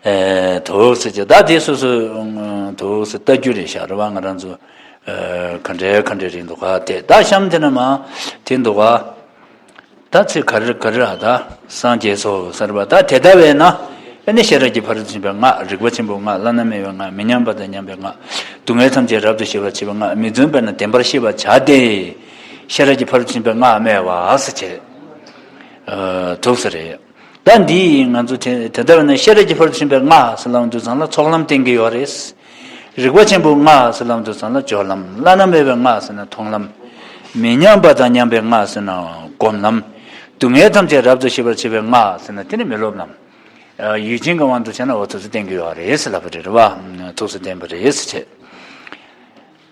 ཨེ་དོགས་སེ་ཅི། ད་དེ་སོ་སོའི་དོགས་སེ་ལྟ་རྒྱུ་རེད་ཤག་རེད་བ། ང་རང་ཚོ་ཨེ་ག་འདྲའི་ག་འདྲའི་རེད་འདུག་ག་དེ་ད་གཤམ་དེ་ན་མ་དེ་འདུག་ག་ད་ཚིག་ག་རེ་ག་རེ་ར་ད་སངས་རྒྱས་སོ་ཟེར་བ་ད་དེ་ལྟ་བས་ན། ཨ་ནི་ཤེས་རབ་ཀྱི་ཕ་རོལ་ཏུ་ཕྱིན་པའི་སྔགས། རིག་པ་ཆེན་པོའི་སྔགས། བླ་ན་མེད་པའི་སྔགས། མི་མཉམ་པ་དང་མཉམ་པའི་སྔགས། སྡུག་བསྔལ་ཐམས་ཅད་རབ་ཏུ་ཞི་བར་བྱེད་པའི་སྔགས། མི་བརྫུན་པས་ན་བདེན་པར་ཤེས་པར་བྱ་སྟེ། ཤེས་རབ་ཀྱི་ཕ་རོལ་ཏུ་ཕྱིན་པའི་སྔགས་སྨྲས་པ་ཟེར་བྱས། ཨ། ཐུགས་སུ་རེད། ད་འདི་ང་ཚོ་དེ་དེ་ལྟར་ན་ཤེས་རབ་ཀྱི་ཕ་རོལ་ཏུ་ཕྱིན་པའི་སྔགས་ཟེར་ལབ་དུས་ཙམ་ལ་ཚོགས་ལམ་བསྟན་གྱི་ཡོད་རེད། རིག་པ་ཆེན་པོའི་སྔགས་ཟེར་ལབ་དུས་ཙམ་ལ་སྦྱོར་ལམ། བླ་ན་མེད་པའི་སྔགས་ཟེར་ན་མཐོང་ལམ། མི་མཉམ་པ་དང་མཉམ་པའི་སྔགས་ཟེར་ན་སྒོམ་ལམ། སྡུག་བསྔལ་ཐམས་ཅད་རབ་ཏུ་ཞི་བར་བྱེད་པའི་སྔགས་ཟེར་ན་དེ་ནི་མི་སློབ་ལམ། ཡུལ་ཅན་གྱི་དབང་དུ་བྱས་ན་འོ་ཐུགས་སུ་བསྟན་གྱི་ཡོད་རེད་ཟེར་ལབ་པ་རེད་བ། ཐུགས་སུ་བསྟན་པ་རེད་ཟེར་བྱས།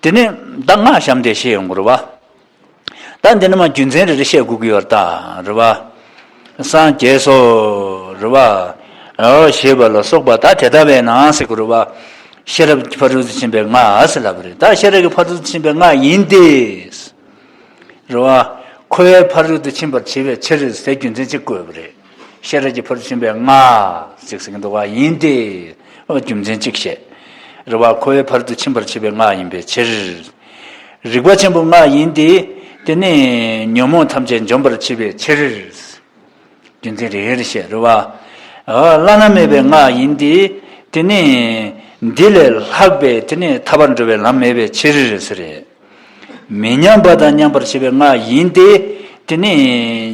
དེ་ནས་ད་སྔགས་ཤམ་དེ་ཤེས་ཡོང་གི་རེད་བ། ད་འདི་ནི་མ་རྒྱུ་མཚན་རེ་རེ་བཤད་དགོས་ཀྱི་ཡོད་རེད་ད། རེད་བ། སངས་རྒྱས་སོ། རེད་བ། ཨོ་ཞེས་པ་ལ་སོགས་པ་ད་དེ་ལྟ་བས་ན་ཟེར་གྱི་རེད་བ། ཤེས་རབ་ཀྱི་ཕ་རོལ་ཏུ་ཕྱིན་པའི་སྔགས་ཟེར་ལབ་པ་རེད། ད་ཤེས་རབ་ཀྱི་ཕ་རོལ་ཏུ་ཕྱིན་པའི་སྔགས་ཡིན་ཏེ། རེད་བ། འཁོར་བའི་ཕ་རོལ་ཏུ་ཕྱིན་པར་བྱེད་པའི་ཕྱིར་ཟེར་རྒྱུ་མཚན་གཅིག་བཀོད་པ་རེད། ཤེས་རབ་ཀྱི་ཕ་རོལ་ཏུ་ཕྱིན་པའི་སྔགས་ཅིག་ཟེར་གྱི་འདུག་བ། ཡིན་ཏེ། ཨོ་རྒྱུ་མཚན་གཅིག་བཤད། རེད་བ། འཁོར་བའི་ཕ་རོལ་ཏུ་ཕྱིན་པར་བྱེད་པའི་སྔགས་ཡིན་པའི་ཕྱིར། རིག་པ་ཆེན་པོའི་སྔགས་ཡིན་ཏེ། དེ་ནི་ཉོན་མོངས་ཐམས་ཅད་འཇོམས་པར་བྱེད་པའི་ཕྱིར། རྒྱུ་མཚན་རེ་རེ་བཤད། རེད་བ། ཨ། བླ་ན་མེད་པའི་སྔགས་ཡིན་ཏེ། དེ་ནི་འདི་ལས་ལྷག་པའི་དེ་ནི་ཐར་པར་འགྲོ་བའི་ལམ་མེད་པའི་ཕྱིར་ཟེར་རེད། མི་མཉམ་པ་དང་མཉམ་པར་བྱེད་པའི་སྔགས་ཡིན་ཏེ། དེ་ནི་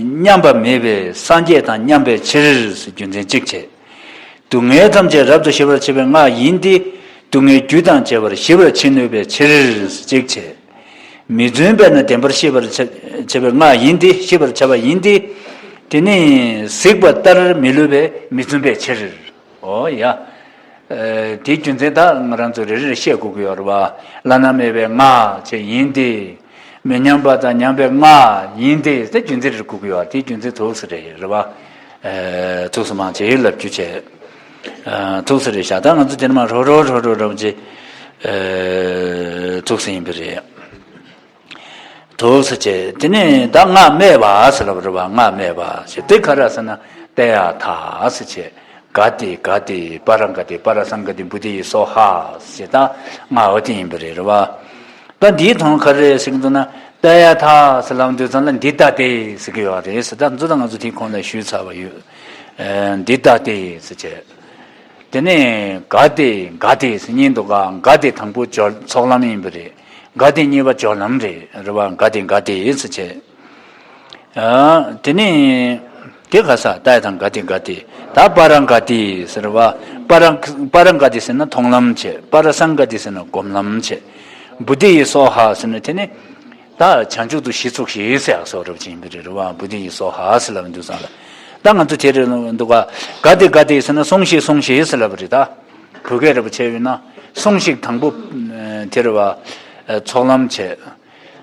མཉམ་པ་མེད་པའི་སངས་རྒྱས་དང་མཉམ་པའི་ཕྱིར་ཟེར་རྒྱུ་མཚན་གཅིག་བྱས། སྡུག་བསྔལ་ཐམས་ཅད་རབ་ཏུ་ཞི་བར་བྱེད་པའི་སྔགས་ཡིན་ཏེ། སྡུག་བསྔལ་རྒྱུ་དང་བཅས་པར་ཞི་བར་བྱེད་ནུས་པའི་ཕྱིར་གཅིག་བྱས། མི་བརྫུན་པས་ན་བདེན་པར་ཤེས་པར་བྱ་བྱེད་པའི་སྔགས་ཡིན་ཏེ། ཤེས་པར་བྱ་བ་ཡིན་ཏེ། དེ་ནི་གཟིགས་པ་ལྟར་མི་བསླུ་བས་མི་བརྫུན་པའི་ཕྱིར། འོ་ཡ། ཨ། དེའི་རྒྱུ་མཚན་ད་ང་རང་ཚོ་རེ་རེ་བཤད་དགོས་ཀྱི་ཡོད་རེད་བ། བླ་ན་མེད་པའི་སྔགས་ཅིག་ཡིན་ཏེ། མི་མཉམ་པ་དང་མཉམ་པའི་སྔགས་ཡིན་ཏེ་ཟེར་རྒྱུ་མཚན་རེ་དགོས་ཀྱི་ཡོད། དེའི་རྒྱུ་མཚན་ཐུགས་སུ་རེད། རེད་བ། ཨ། ཐུགས་སུ་མང་ཆེ་ལབ་རྒྱུ་བྱས། ཨ། ཐུགས་སུ་རེད་ཤག་ད་ང་ཚོ་དེ་ནས་མ་རོ་རོ་རོ་རོ་རོ་ཅེ། ཨ། ཐུགས་སུ་ཡིན་པ་རེད། ཐུགས་སུ་བྱས། དེ་ནས་ད་སྔགས་སྨྲས་པ་ཟེར་ལབ་རེད་བ། སྔགས་སྨྲས་པ་ཞེས་དེ་ག་རེ་ཟེར་ན། ཏདྱ་ཐཱ་ཟེར་བྱས། ག་ཏེ་ག་ཏེ་པཱ་ར་ག་ཏེ་པཱ་ར་སཾ་ག་ཏེ་བོ་དྷི་ཡེ་སྭཱ་ཧཱ་ཞེས་ད་སྔགས་འོ་དེ་ཡིན་པ་རེད། རེད་བ། ད་འདིའི་དོན་ག་རེ་ཟེར་གྱི་འདུག་ན། ཏདྱ་ཐཱ་ཟེར་ལབ་དུས་ཙམ་ལ་འདི་ལྟ་སྟེ་ཟེར་གྱི་ཡོད་རེད་ཟེར། ད་འཛུ་ད་ང་ཚོ་དེའི་གོང་ལ་ཞུས་ཚར་བ་ཡོད། ཨ། འདི་ལྟ་སྟེ་ཟེར་བྱས། དེ་ནས་ག་ཏེ་ག་ཏེ་ཟེར་གཉིས་འདུག་ག་ག་ཏེ་དང་པོ་སྦྱོར་ཚོགས་ལམ་ཡིན་པ་རེད། ག་ཏེ་གཉིས་པ་སྦྱོར་ལམ་རེད། རེད་བ། ག་ཏེ་ག་ཏེ་ཟེར་བྱས། ཨ། དེ་ནས་དེ་ག་ས་ཏདྱ་ཐཱ་ག་ཏེ་ག་ཏེ། ད་པཱ་ར་ག་ཏེ་ཟེར་བ། པཱ་ར་པཱ་ར་ག་ཏེ་ཟེར་ན་མཐོང་ལམ་བྱས། པཱ་ར་སཾ་ག་ཏེ་ཟེར་ན་སྒོམ་ལམ་བྱས། བོ་དྷི་ཡེ་སྭཱ་ཧཱ་ཟེར་ན་དེ་ནས་ད་བྱང་ཆུབ་ཏུ་གཞི་བཙུགས་ཤིག་ཟེར་ཡག་སོགས་རབ་ཅིག་ཡིན་པ་རེད། རེད་བ། བོ་དྷི་ཡེ་སྭཱ་ཧཱ་ཟེར་ལབ་དུས་ཙམ་ལ། ད་ང་ཚོ་དེ་རེད་འདུག་ག་ག་ཏེ་ག་ཏེ་ཟེར་ན་སོང་ཞིག་སོང་ཞིག་ཟེར་ལབ་པ་རེད་ད། བོད་སྐད་རེད་པ་བྱས་ཡོད་ན། སོང་ཞིག་དང་པོ་དེ་རེད་བ། ཚོགས་ལམ་བྱས།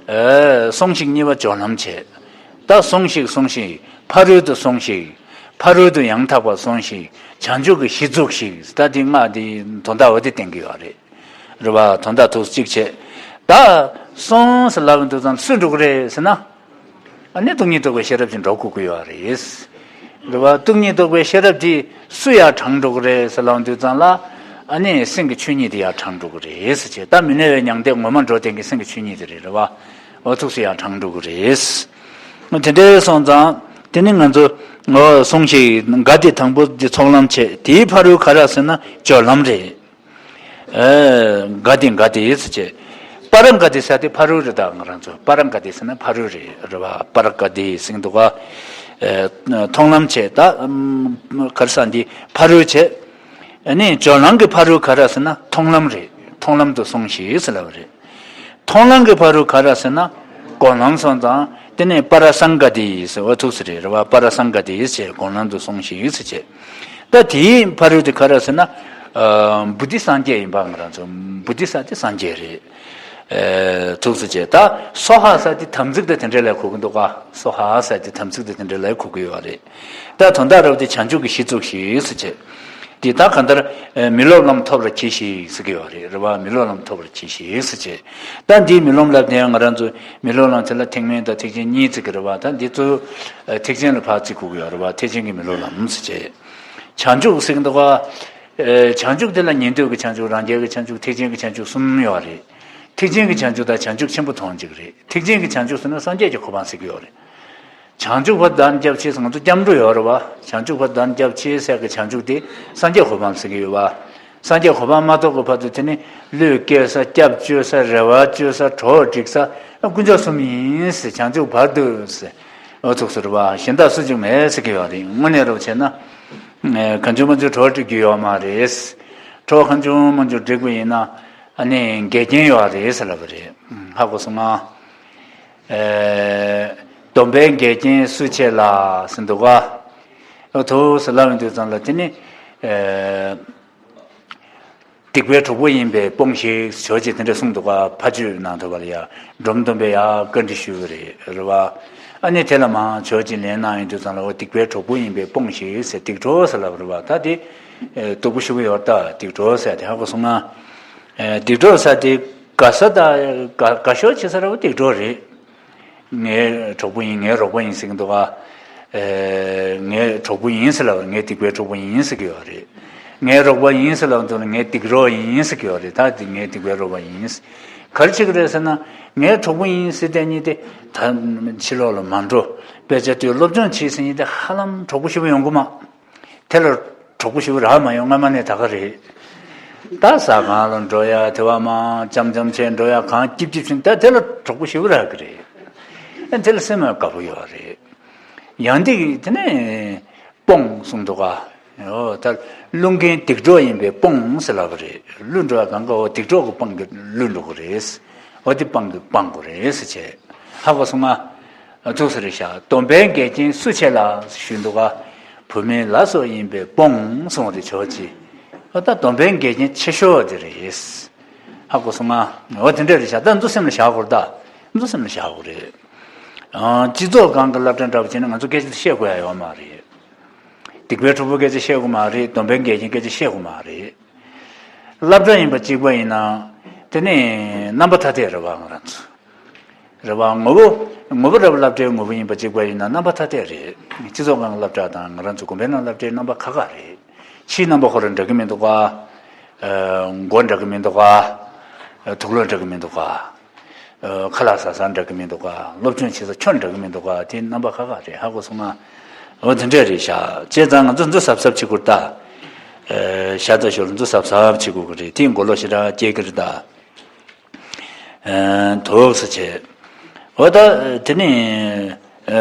ཨ། སོང་ཞིག་གཉིས་པ་སྦྱོར་ལམ་བྱས། ད་སོང་ཞིག་སོང་ཞིག་ཕ་རོལ་ཏུ་སོང་ཞིག་ཕ་རོལ་ཏུ་ཡང་དག་པར་སོང་ཞིག་བྱང་ཆུབ་ཀྱི་གཞི་བཙུགས་ཤིག་ད་འདི་སྔགས་འདི་དོན་དག་འོ་དེ་བསྟན་གྱི་ཡོད་རེད། རེད་བ། དོན་དག་ཐུགས་གཅིག་བྱས། ད་སོང་ཟེར་ལབ་དུས་ཙམ་སུ་འགྲོ་གི་རེད་ཟེར་ན། ཨ་ནི་སྟོང་ཉིད་རྟོགས་པའི་ཤེས་རབ་ཀྱིས་འགྲོ་དགོས་ཀྱི་ཡོད་རེད། རེད་བ། སྟོང་ཉིད་རྟོགས་པའི་ཤེས་རབ་དེ་སུ་ཡར་དྲངས་འགྲོ་གི་རེད་ཟེར་ལབ་དུས་ཙམ་ལ། ཨ་ནི་སེམས་ཀྱི་ཆོས་ཉིད་དེ་ཡར་དྲངས་འགྲོ་གི་རེད་ཟེར་བྱས། ད་མི་གནས་པའི་མྱང་འདས་ངོ་མ་འགྲོ་བསྟན་གྱི་སེམས་ཀྱི་ཆོས་ཉིད་དེ་རེད། རེད་བ། འོ་ཐུགས་སུ་ཡར་དྲངས་འགྲོ་གི་རེད། དེ་འདྲའི་སོང་ཙང་དེ་ནི་ང་ཚོ་འོ་སོང་ཞིག་ག་ཏེ་དང་པོ་དེ་ཚོགས་ལམ་བྱས། དེའི་ཕ་རོལ་ག་རེ་ཟེར་ན་སྦྱོར་ལམ་རེད། ཨ། ག་ཏེ་ག་ཏེ་ཟེར་བྱས། པཱ་ར་ག་ཏེ་ཟེར་དེ་ཕ་རོལ་རེད། ད་ང་རང་ཚོ་པཱ་ར་ག་ཏེ་ཟེར་ན་ཕ་རོལ་རེད། རེད་བ། པཱ་ར་ག་ཏེ་ཟེར་འདུག་ག་ཨ། མཐོང་ལམ་བྱས། ད་ཨམ། ག་རེ་ཟེར་འདི་ཕ་རོལ་བྱས། ཨ་ནི་སྦྱོར་ལམ་གྱི་ཕ་རོལ་ག་རེ་ཟེར་ན་མཐོང་ལམ་རེད། མཐོང་ལམ་དུ་སོང་ཞིག་ཟེར་ལབ་པ་རེད། མཐོང་ལམ་གྱི་ཕ་རོལ་ག་རེ་ཟེར་ན་སྒོམ་ལམ་སོང་ཙང་དེ་ནས་པཱ་ར་སཾ་ག་ཏི་ཟེར་བ་ཐུགས་སུ་རེད། རེད་བ། པཱ་ར་སཾ་ག་ཏི་ཟེར་སྒོམ་ལམ་དུ་སོང་ཞིག་ཟེར་བྱས། ད་དེའི་ཕ་རོལ་དེ་ག་རེ་ཟེར་ན། ཨ། བོ་དྷི་སངས་རྒྱས་ཡིན་པ་ང་རང་ཚོ་བོ་དྷི་ས་དེ་སངས་རྒྱས་རེད། ཨ། ཐུགས་སུ་བྱས། ད་སྭཱ་ཧཱ་ས་དེ་དམ་ཚིག་དང་དེ་འདྲ་ལ་གོ་གི་འདུག་ག་སྭཱ་ཧཱ་ས་དེ་དམ་ཚིག་དང་དེ་འདྲ་ལ་གོ་གི་ཡོད་རེད། ད་དོན་དག་རབ་དེ་བྱང་ཆུབ་ཀྱི་གཞི་བཙུགས་ཤིག་ཟེར་བྱས། དེ་ད་གང་ལྟར་མི་སློབ་ལམ་ཐོབ་པར་གྱིས་ཤིག་ཟེར་གྱི་ཡོད་རེད། རེད་བ། མི་སློབ་ལམ་ཐོབ་པར་གྱིས་ཤིག་ཟེར་བྱས། ད་འདིའི་མི་སློབ་ལབ་དེ་ཡང་ང་རང་ཚོ་མི་སློབ་ལམ་དེ་ལ་ཐེག་དམན་དང་ཐེག་ཆེན་གཉིས་ཟེར་གྱི་རེད་བ། ད་འདི་ཚོ་ཐེག་ཆེན་ལ་ཕར་བརྩི་དགོས་ཀྱི་ཡོད་རེད་བ། ཐེག་ཆེན་གྱི་མི་སློབ་ལམ་ཟེར་བྱས། བྱང་ཆུབ་ཟེར་གྱི་འདུག་ག་བྱང་ཆུབ་དེ་ལ་ཉན་ཐོས་ཀྱི་བྱང་ཆུབ། རང་རྒྱལ་གྱི་བྱང་ཆུབ། ཐེག་ཆེན་གྱི་བྱང་ཆུབ་གསུམ་ཡོད་རེད། ཐེག་ཆེན་གྱི་བྱང་ཆུབ་ད་བྱང་ཆུབ་ཆེན་པོ་དོན་གཅིག་རེད། ཐེག་ཆེན་གྱི་བྱང་ཆུབ་ཟེར་ན་སངས་རྒྱས་ཀྱི་གོ་འཕང་ཟེར་གྱི་ཡོད་རེད། བྱང་ཆུབ་བར་དམ་སྐྱབས་མཆི་ཟེར་ང་ཚོ་སྐྱབས་འགྲོ་ཡོད་རེད་བ། བྱང་ཆུབ་བར་དམ་སྐྱབས་མཆི་ཟེར་གི་བྱང་ཆུབ་དེ་སངས་རྒྱས་གོ་འཕང་ཟེར་གི་ཡོད་བ། སངས་རྒྱས་གོ་འཕང་མ་ཐོབ་གི་བར་དུ་དེ་ནི་བློས་བཀལ་ས་སྐྱབས་བཅོལ་ས་རེ་བ་བཅོལ་ས་གྲོགས་སྒྲིག་ས་དཀོན་མཆོག་གསུམ་ཡིན་ཟེར། བྱང་ཆུབ་བར་དུ་ཟེར། འོ་ཐུགས་སུ་རེ་བ་གཞན་དག་སུ་གཅིག་མེད་ཟེར་གི་ཡོད་རེད། དངོས་གནས་རབ་བྱས་ན་གང་བྱུང་མང་བྱུང་གྲོགས་སྒྲིག་རྒྱུ་ཡོད་མ་རེད། གྲོགས་གང་བྱུང་མང་བྱུང་སྒྲིག་པ་ཡིན་ན་ཨ་ནི་འགལ་རྐྱེན་ཡོད་རེད་ཟེར་ལབ་པ་རེད། ཧ་གོ་སོང་ང་། སྡོམ་པའི་འགལ་རྐྱེན་སུ་ཆེ་ལ་ཟེར་འདུག་ག། ཐུགས་སུ་ལབ་ཡོང་དུས་ཙམ་ལ་དེ་ནི་སྡིག་པའི་གྲོགས་པོ་ཡིན་པས་སྤོངས་ཤིག་ཇོ་བོ་རྗེས་དེ་འདྲ་གསུངས་འདུག་ག། ཕ་ཆོས་ནང་དུ་བ་ལ་ཡ་འབྲོམ་སྟོན་པས་ཡ་བཀའ་འདྲི་ཞུས་པ་རེད་རེད་བ། ཨ་ནི་དེ་ལ་མ་ཇོ་བོ་རྗེས་ལན་གནང་ཡོང་དུས་ཙམ་ལ་འོ་སྡིག་པའི་གྲོགས་པོ་ཡིན་པས་སྤོངས་ཤིག་ཟེར་སྡིག་གྲོགས་ཟེར་ལབ་རེད་བ། ད་དེ་སྡུག་པོ་ཞུ་གི་ཡོད་ད། སྡིག་གྲོགས་ཟེར་དེ་ཧ་གོ་སོང་ང་། སྡིག་གྲོགས་ཟེར་དེ་དགའ་ས་དང་དགའ་དགའ་ཤོས་བྱེད་ས་ར་བ་སྡིག་གྲོགས་རེད། ངའི་གྲོགས་པོ་ཡིན། ངའི་རོགས་པ་ཡིན་ཟེར་གྱི་འདུག་ག། ངའི་གྲོགས་པོ་ཡིན་ཟེར་ལབ་ངའི་སྡིག་པའི་གྲོགས་པོ་ཡིན་ཟེར་གྱི་ཡོད་རེད། ངའི་རོགས་པ་ཡིན་ཟེར་ལབ་དུས་ངའི་སྡིག་རོགས་ཡིན་ཟེར་གྱི་ཡོད་རེད། ད་དེ་ངའི་སྡིག་པའི་རོགས་པ་ཡིན། ག་རེ་བྱེད་ཀྱི་རེད་ཟེར་ན་ངའི་གྲོགས་པོ་ཡིན་ཟེར་བསྡད་མཁན་དེ་ད་ཕྱི་ལོགས་ལ་མ་འགྲོ། དཔེ་ཆ་ལྟོས། སློབ་སྦྱོང་བྱེད་ཟེར་མཁན་དེ་ཧ་ལམ་གྲོགས་པོ་ཞེ་པོ་ཡོང་གི་མ། དེ་ལ་གྲོགས་པོ་ཞེ་པོ་རག་མ་ཡོང་། སྔ་མ་ནས་ད་ག་རེད། ད་ཟ་ཁང་ལ་འགྲོ་ཡ་དེ་བ་མ་འཆམ་འཆམ་བྱས་འགྲོ་ཡ་གང་སྐྱིབ་སྐྱིབ་བྱུང་ད་དེ་ལ་གྲོགས་པོ་ཞེ་པོ་རག་གི་རེད། ཨ་དེ་ལ་སེམས་ཡང་དགའ་པོ་ཡོད་རེད། ཡང་འདི་དེ་ནས་སྤོང་གསུངས་འདུག་ག། འོ་ད་བསླུ་མཁན་སྡིག་གྲོགས་ཡིན་པས་སྤོང་ཟེར་ལབ་པ་རེད། བསླུ་འགྲོ་ཡ་གང་ག་འོ་སྡིག་གྲོགས་ཀྱི་དཔང་གིས་བསླུ་འགྲོ་གི་རེད། འོ་དེ་དཔང་གིས་སྤང་དགོས་རེད་ཟེར་བྱས། ཧ་གོ་སོང་ང་། ཐུགས་སུ་རེ་བཞག། སྡོམ་པའི་འགལ་རྐྱེན་སུ་ཆེ་ལ་ཞུས་འདུག་ག། བུད་མེད་ལ་སོགས་ཡིན་པས་སྤོང་གསུངས་པ་རེད་ཇོ་བོ་རྗེས། ཨ་ད་སྡོམ་པའི་འགལ་རྐྱེན་ཆེ་ཤོས་དེ་རེད། ཧ་གོ་སོང་ང་། འོ་དེ་འདྲ་རེད་བཞག། ད་འདི་སེམས་ལ་བཞག་དགོས་རེད་ད། འདི་སེམས་ལ་བཞག་དགོས་རེད། ཨང་། སྤྱི་ཚོགས་སྒང་གི་སློབ་གྲྭ་འདྲ་པོ་བྱས་ན་ང་ཚོ་སྐད་ཆ་བཤད་དགོས་ཡ་ཡོད་མ་རེད། སྡིག་པའི་གྲོགས་པོ་སྐད་ཆ་བཤད་དགོས་མ་རེད། སྡོམ་པའི་འགལ་རྐྱེན་སྐད་ཆ་བཤད་དགོས་མ་རེད། སློབ་གྲྭ་ཡིན་པ་གཅིག་པ་ཡིན་ན། དེ་ནས་རྣམ་པ་ཐ་དད་རེད་བ་ང་རང་ཚོ། རེད་བ། ངོ་བོ། ངོ་བོ་རབ་སློབ་གྲྭའི་ངོ་བོ་ཡིན་པ་གཅིག་པ་ཡིན་ན་རྣམ་པ་ཐ་དད་རེད། སྤྱི་ཚོགས་སྒང་སློབ་གྲྭ་དང་ང་རང་ཚོ་དགོན་པའི་ནང་སློབ་གྲྭའི་རྣམ་པ་ཁག་ཁག་རེད། ཕྱིའི་རྣམ་པ་ཁོ་རང་འདྲ་གི་མི་འདུག་ག། མགོ་འདྲ་གི་མི་འདུག་ག། དུག་ལོག་འདྲ་གི་མི་འདུག་ག། ཁ་ལག་ཟ་ས་འདྲ་གི་མི་འདུག་ག། སློབ་སྦྱོང་བྱེད་ས་ཁྱོན་འདྲ་གི་མི་འདུག་ག། དེ་རྣམ་པ་ཁག་ཁག་རེད། ཧ་གོ་སོང་ང་། འོ་དེ་འདྲ་རེད་ཤག། བྱས་ཙང་ང་ཚོ་འདི་གཟབ་གཟབ་བྱེད་དགོས་རེད་ད། ཤ་ཚ་ཞོར་འདི་གཟབ་གཟབ་བྱེད་དགོས་ཀྱི་རེད། དེ་མགོ་ལོག་ཞེ་དྲག་སྐྱེ་གི་རེད་ད། ཐུགས་སུ་ཆེ། འོ་ད་དེ་ནི་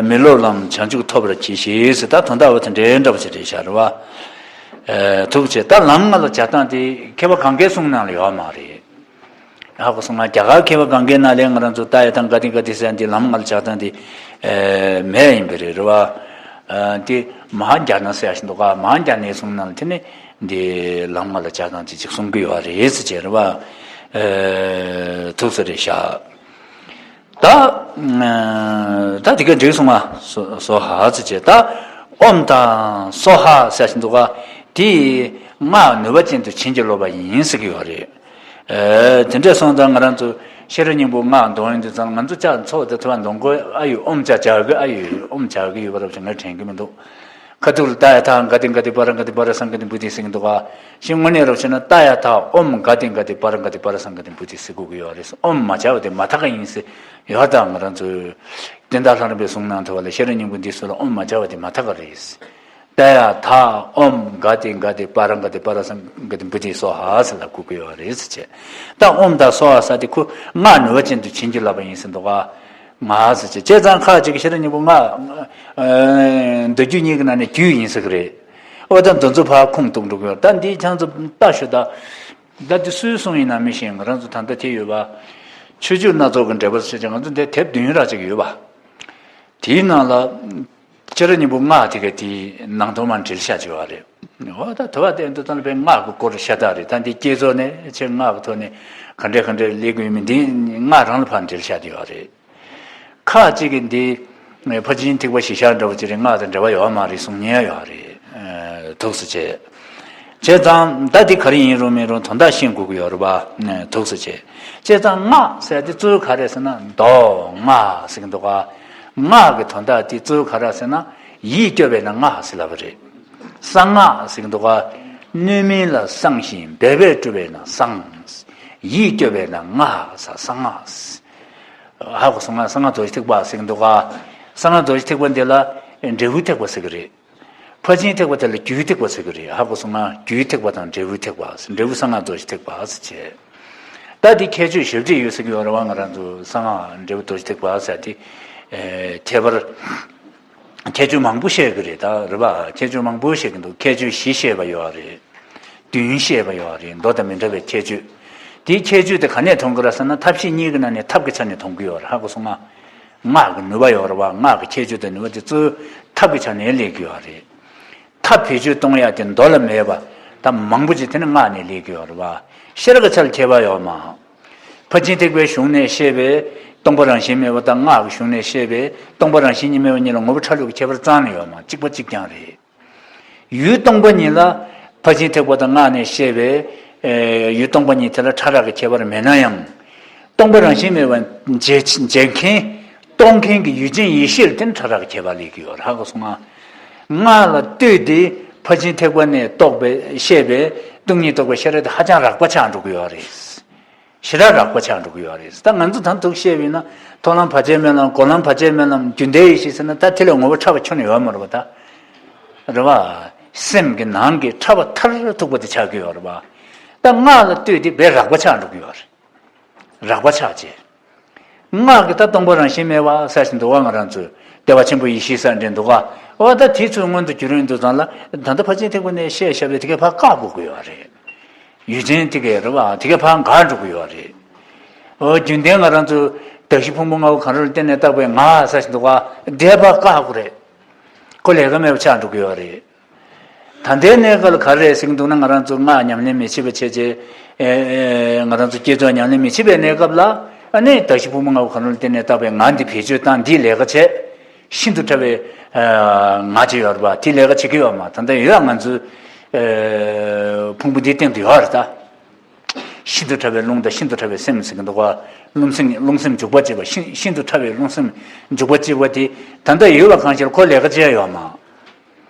མི་སློབ་ལམ་བྱང་ཆུབ་ཐོབ་པར་གྱིས་ཤིག་ཟེར། ད་དོན་དག་འོ་དེ་འདྲའི་འདྲ་པོ་ཞིག་རེད་ཤག་རེད་བ། ཐུགས་ཆེ། ད་ལམ་ལྔ་ལ་བྱ་སྟངས་དེ་མཁས་པ་གང་གའི་གསུང་ནང་ལ་ཡོད་མ་རེད། ཧ་གོ་སོང་ང་། རྒྱ་གར་མཁས་པ་གང་གའི་ནང་ལ་ང་རང་ཚོ་ཏདྱ་ཐཱ་ག་ཏེ་ག་ཏེ་ཟེར་འདི་ལམ་ལྔ་ལ་བྱ་སྟངས་དེ་མེད་ཡིན་པ་རེད་རེད་བ། དེ་མ་ཧཱ་ཛྙཱ་ན་ཟེར་ཡ་ཞིག་འདུག་ག། མ་ཧཱ་ཛྙཱ་ནའི་གསུང་ནང་ལ་དེ་ནི། འདི་ལམ་ལྔ་ལ་བྱ་སྟངས་ཅིག་ཅིག་གསུང་གི་ཡོད་རེད་ཟེར་བྱས་རེད་བ། ཐུགས་སུ་རེ་བཞག། ད་ད་དེ་ག་འགྲིག་སོང་ང་། སྭཱ་ཧཱ་ཟེར་བྱས། ད་ཨོཾ་དང་སྭཱ་ཧཱ་ཟེར་བཞིན་འདུག་ག། དེ་སྔགས་ནུས་པ་ཅན་དུ་བྱིན་གྱིས་རློབ་པ་ཡིན་ཟེར་གྱི་ཡོད་རེད། དེ་འདྲ་སོང་ཙང་ང་རང་ཚོ་ཤེས་རབ་སྙིང་པོ་སྔགས་འདོན་ཡོང་དུས་ཙང་ང་ཚོ་ལྕགས་ཚོགས་དེ་ཐུབ་པ་འདོན་དགོས་ཨ་ཡོད། ཨོཾ་ཅ་བྱ་གི་ཨ་ཡོད། ཨོཾ་བྱ་གི་ཡོད་པ་རབས་ཅིག་ངས་དྲན་གྱི་མི་འདུག། ཁ་ཐུག་ལ་ཏདྱ་ཐཱ་ག་ཏེ་ག་ཏེ་པཱ་ར་ག་ཏེ་པཱ་ར་སཾ་ག་ཏེ་བོ་དྷི་ཟེར་གྱི་འདུག་ག། ཞིང་དངོས་གནས་རབ་བྱས་ན་ཏདྱ་ཐཱ་ཨོཾ་ག་ཏེ་ག་ཏེ་པཱ་ར་ག་ཏེ་པཱ་ར་སཾ་ག་ཏེ་བོ་དྷི་ཟེར་དགོས་ཀྱི་ཡོད་རེད། ཨོཾ་མ་བྱ་བ་དེ་མ་ཐག་ག་ཡིན་ཟེར་ཡོད། ད་ང་རང་ཚོའི་བསྟན་དར་ལྷ་རམས་པའི་གསུང་ནང་དུ་བ་ལ་ཤེས་རབ་སྙིང་པོ་འདི་ཚོ་ལ་ཨོཾ་མ་བྱ་བ་དེ་མ་ཐག་ག་རེད། ཏདྱ་ཐཱ་ཨོཾ་ག་ཏེ་ག་ཏེ་པཱ་ར་ག་ཏེ་པཱ་ར་སཾ་ག་ཏེ་བོ་དྷི་སྭཱ་ཧཱ་ཟེར་ལབ་དགོས་ཀྱི་ཡོད་རེད་ཟེར་བྱས། ད་ཨོཾ་དང་སྭཱ་ཧཱ་ཟེར་དེ་ཁོ་སྔགས་ནུས་པ་ཅན་དུ་བྱིན་གྱིས་བརླབས་པ་ཡིན་ཟེར་འདུག་ག། ང་ཟེར་བྱས། བྱས་ཙང་ཁ་ཅིག་ཤེས་རབ་སྙིང་པོ་ང་། མདོ་རྒྱུད་གཉིས་ཀྱི་ནང་ནས་རྒྱུད་ཡིན་ཟེར་གི་རེད། འོ་ད་འདི་ཚོ་ཕར་ཁུངས་གཏུགས་འགྲོ་གི་ཡོད། ད་འདི་ཁྱེད་ཚོ་ལྟ་ཞུ་ད། ད་འདི་སུའི་གསུང་ཡིན་ན་མི་ཤེས། ང་རང་ཚོ་ད་ལྟ་དེ་ཡོད་པ། ཆོས་བརྒྱུད་སྣ་ཚོགས་ཀྱི་འགྲེལ་པ་ཟེར་བྱས་ང་ཚོ་འདི་དེབ་བདུན་ར་ཅིག་ཡོད་པ། དེའི་ནང་ལ། ཤེས་རབ་སྙིང་པོ་སྔགས་དེ་ག་དེའི་ནང་དོན་མར་འགྲེལ་བཤད་བྱས་པ་རེད། འོ་ད་དུ་བ་དེ་འདི་ལྟ་ལ་པའི་སྔགས་ཀྱི་སྐོར་ཤ་སྟག་རེད། ད་འདི་བསྐྱེད་རྫོགས་ནས་ཆེད་སྔགས་ཀྱི་ཐོག་ནས་ག་འདྲས་ག་འདྲས་ལས་དགོས་མིན་འདི་སྔགས་རང་ལ་ཕར་འགྲེལ་བཤད་དེ་ཡོད་རེད། ཁ་ཅིག་གིས་འདི་ཕར་ཕྱིན་ཐེག་པ་བཞི་ཤར་འདྲ་བོ་ཅིག་རེད། སྔགས་དང་འབྲེལ་བ་ཡོད་མ་རེད་གསུང་མཁན་ཡོད་རེད། ཐུགས་སུ་ཆེ། བྱས་ཙང་ད་འདི་ག་རེ་ཡིན་རུང་མིན་རུང་དོན་དག་ཤེས་དགོས་ཀྱི་ཡོད་རེད་པ། ཐུགས་སུ་ཆེ། བྱས་ཙང་སྔགས་ཟེར་དེ་གཙོ་བོ་ག་རེ་ཟེར་ན་མདོ་སྔགས་ཟེར་གྱི་འདུག་ག། སྔགས་ཀྱི་དོན་དག་དེ་གཙོ་བོ་ག་རེ་ཟེར་ན་ཡིད་སྐྱོ་བས་ན་སྔགས་ཟེར་ལབ་པ་རེད། གསང་སྔགས་ཟེར་གྱི་འདུག་ག། གནོད་མིན་ལ་གསང་ཞིང་འབད་པས་སྤྲུལ་བས་ན་གསང་། ཡིད་སྐྱོ་བས་ན་སྔགས་ཟེར་གསང་སྔགས། ཧ་གོ་སོང་ང་། གསང་སྔགས་རྡོ་རྗེ་ཐེག་པ་ཟེར་གྱི་འདུག་ག། གསང་སྔགས་རྡོ་རྗེ་ཐེག་པ་འདི་ལ་འབྲས་བུའི་ཐེག་པ་ཟེར་གི་རེད། ཕར་ཕྱིན་ཐེག་པ་དེ་ལ་རྒྱུའི་ཐེག་པ་ཟེར་གི་རེད། ཧ་གོ་སོང་ང་། རྒྱུའི་ཐེག་པ་དང་འབྲས་བུའི་ཐེག་པ། འབྲས་བུ་གསང་སྔགས་རྡོ་རྗེ་ཐེག་པ་ཟེར་བྱས། ད་འདི་ཁྱད་ཆོས་ཞེ་པོ་ཅིག་ཡོད་ཟེར་གི་ཡོད་རེད་བ། ང་རང་ཚོ་གསང་སྔགས་འབྲས་བུ་རྡོ་རྗེ་ཐེག་པ་ཟེར་དེ། ཨེ། ཁྱད་པར། ཁྱད་ཆོས་མང་པོ་བཤད་གི་རེད་ད། རེད་བ། ཁྱད་ཆོས་མང་པོ་བཤད་གི་འདུག་ཁྱད་ཆོས་བཞི་བཤད་པ་ཡོད་རེད། བདུན་བཤད་པ་ཡོད་རེད། མདོ་དང་མི་འདྲ་བའི་ཁྱད་ཆོས། དེའི་ཁྱད་ཆོས་དེ་ག་ནས་མཐོང་གི་རེད་ཟེར་ན། ཐབས་ཤེས་གཉིས་ཀྱི་ནང་ནས་ཐབས་ཀྱི་ཆ་ནས་མཐོང་གི་ཡོད་རེད། ཧ་གོ་སོང་ང་། སྔགས་ཀྱི་ནུས་པ་ཡོད་རེད་བ། སྔགས་ཀྱི་ཁྱད་ཆོས་དང་ནུས་པ་དེ་གཙོ་བོ་ཐབས་ཀྱི་ཆ་ནས་སླེབས་ཀྱི་ཡོད་རེད། ཐབས་བེད་སྤྱོད་གཏོང་ཡག་དེ་མདོ་ལ་མེད་པ་ད་མང་པོ་ཅིག་དེ་ནི་སྔགས་ནས་སླེབས་ཀྱི་ཡོད་རེད་བ། ཤེས་རབ་ཀྱི་ཆ་ལ་ཁྱད་པར་ཡོད་མ། ཕར་ཕྱིན་ཐེག་པའི་གཞུང་ནས་བཤད་པའི་སྟོང་པ་རང་བཞིན་མེད་པ་དང་། སྔགས་ཀྱི་གཞུང་ནས་བཤད་པའི་སྟོང་པ་རང་བཞིན་གཉིས་མེད་པ་གཉིས་ལ་ངོ་བོ་ཕྲ་རབ་ཀྱི་ཁྱད་པར་རྩ་ནས་ཡོད་མ། གཅིག་པ་གཅིག་རྐྱང་རེད། ཡུལ་སྟོང་པ་ཉིད་ལ་ཕར་ཕྱིན་ཐེག་པ་དང་སྔགས་ནས་བཤད་པའི་ཨེ། ཡུལ་སྟོང་པ་ཉིད་དེ་ལ་ཕྲ་རགས་ཀྱི་ཁྱད་པར་མེད་ན་ཡང་། སྟོང་པ་རང་བཞིན་མེད་པ་འཇལ་འཇལ་མཁན། རྟོགས་མཁན་གྱི་ཡུལ་ཅན་ཡེ་ཤེས་ལ་བརྟེན་ཕྲ་རགས་ཀྱི་ཁྱད་པར་སླེབས་ཀྱི་ཡོད་རེད། ཧ་གོ་སོང་ང་། སྔགས་ལ་ལྟོས་ཏེ་ཕར་ཕྱིན་ཐེག་པ་ནས་རྟོགས་པའི་བཤད་པའི་སྟོང་ཉིད་རྟོགས་པའི་ཤེས་རབ་དེ་ཧ་ཅང་རགས་པ་ཆགས་འགྲོ་གི་ཡོད་རེད། ཞེ་དྲག་རགས་པ་ཆགས་འགྲོ་གི་ཡོད་རེད། ད་ང་ཚོ་ད་ཐུག་བཤད་པ་ཡིན་ན། མཐོང་ལམ་བར་ཆད་མེད་ལམ། སྒོམ་ལམ་བར་ཆད་མེད་ལམ། རྒྱུན་མཐའི་ཡེ་ཤེས་ཟེར་ན། ད་དེ་ལས་ངོ་བོ་ཕྲ་བ་ཁྱོན་ནས་ཡོད་མ་རེད་པ་ད། རེད་བ། སེམས་ཀྱི་ནང་གི་ཕྲ་བ་མཐར་ཐུག་པ་དེ་ཆགས་ཀྱི་ཡོད་རེད་བ། ད་སྔགས་ལ་ལྟོས་ཏེ་དཔེ་རགས་པ་ཆགས་འགྲོ་གི་ཡོད་རེད། རགས་པ་ཆགས་བྱས། སྔགས་ཀྱི་ད་སྟོང་པ་རང་བཞིན་མེད་པ་ཟེར་བཞིན་འདུག་བ། ང་རང་ཚོས་བདེ་བ་ཆེན་པོ་ཡེ་ཤེས་ཟེར་འདྲ་འདུག་ག་འོ་ད་དེ་ཚོའི་སྔོན་དུ་རྒྱུན་རིང་དུ་ཙང་ལ། ད་ལྟ་ཕར་ཕྱིན་ཐེག་པ་ནས་བཤད་བཞག་པའི་དེ་གའི་ཕར་བཀག་དགོས་ཀྱི་ཡོད་རེད། ཡུལ་ཅན་དེ་གའི་རེད་བ། དེ་གའི་ཕར་འགག་འགྲོ་གི་ཡོད་རེད། འོ་རྒྱུན་ལྡན་ང་རང་ཚོ་གདགས་གཞི་ཕུང་པོ་ལྔ་པོ་གང་རུང་ལ་བརྟེན་ནས་བཏགས་པའི་ང་ཟེར་བཞིན་འདུག་ག་དེ་ཕར་བཀག་དགོས་རེད། ཁོ་ལས་ཀ་མེད་པ་ཆགས་འགྲོ་གི་ཡོད་རེད། ད་ལྟའི་གནས་སྐབས་ལ་ག་རེ་རེད་ཟེར་གྱི་འདུག་ན། ང་རང་ཚོ་སྔགས་ཉམས་ལེན་མི་བྱེད་པ་བྱས་རྗེས། ཨེ་ཨེ། ང་རང་ཚོ་བསྐྱེད་རྫོགས་ཉམས་ལེན་མི་བྱེད་པའི་གནས་སྐབས་ལ། ཨ་ནི་གདགས་གཞི་ཕུང་པོ་ལྔ་པོ་གང་རུང་ལ་བརྟེན་ནས་བཏགས་པའི་ང་འདི་བེད་སྤྱོད་བཏང་། འདིས་ལས་ཀ་བྱས། ཤིན་ཏུ་ཕྲ་བའི་ཨ་ང་ཅིག་ཡོད་རེད་པ། དེས་ལས་ཀ་བྱེད་ཀྱི་ཡོད་མ། ད་ལྟ་ཡོད། ང་ཚོའི་ཨེ་ཕུང་པོ་འདིའི་སྟེང་དུ་ཡོད་རེད་ད། ཤིན་ཏུ་ཕྲ་བའི་རླུང་དང་ཤིན་ཏུ་ཕྲ་བའི་སེམས་ཟེར་གྱི་འདུག་ག་རླུང་སེམས། རླུང་སེམས་འཇུག་པ་བྱེད་པ། ཤིན་ཤིན་ཏུ་ཕྲ་བའི་རླུང་སེམས་འཇུག་པ་བྱེད་པ་དེ་ད་ལྟ་ཡོད་པ་གང་ཞིག་ལ་ཁོ་ལས་ཀ་བྱས་ཡོད་མ།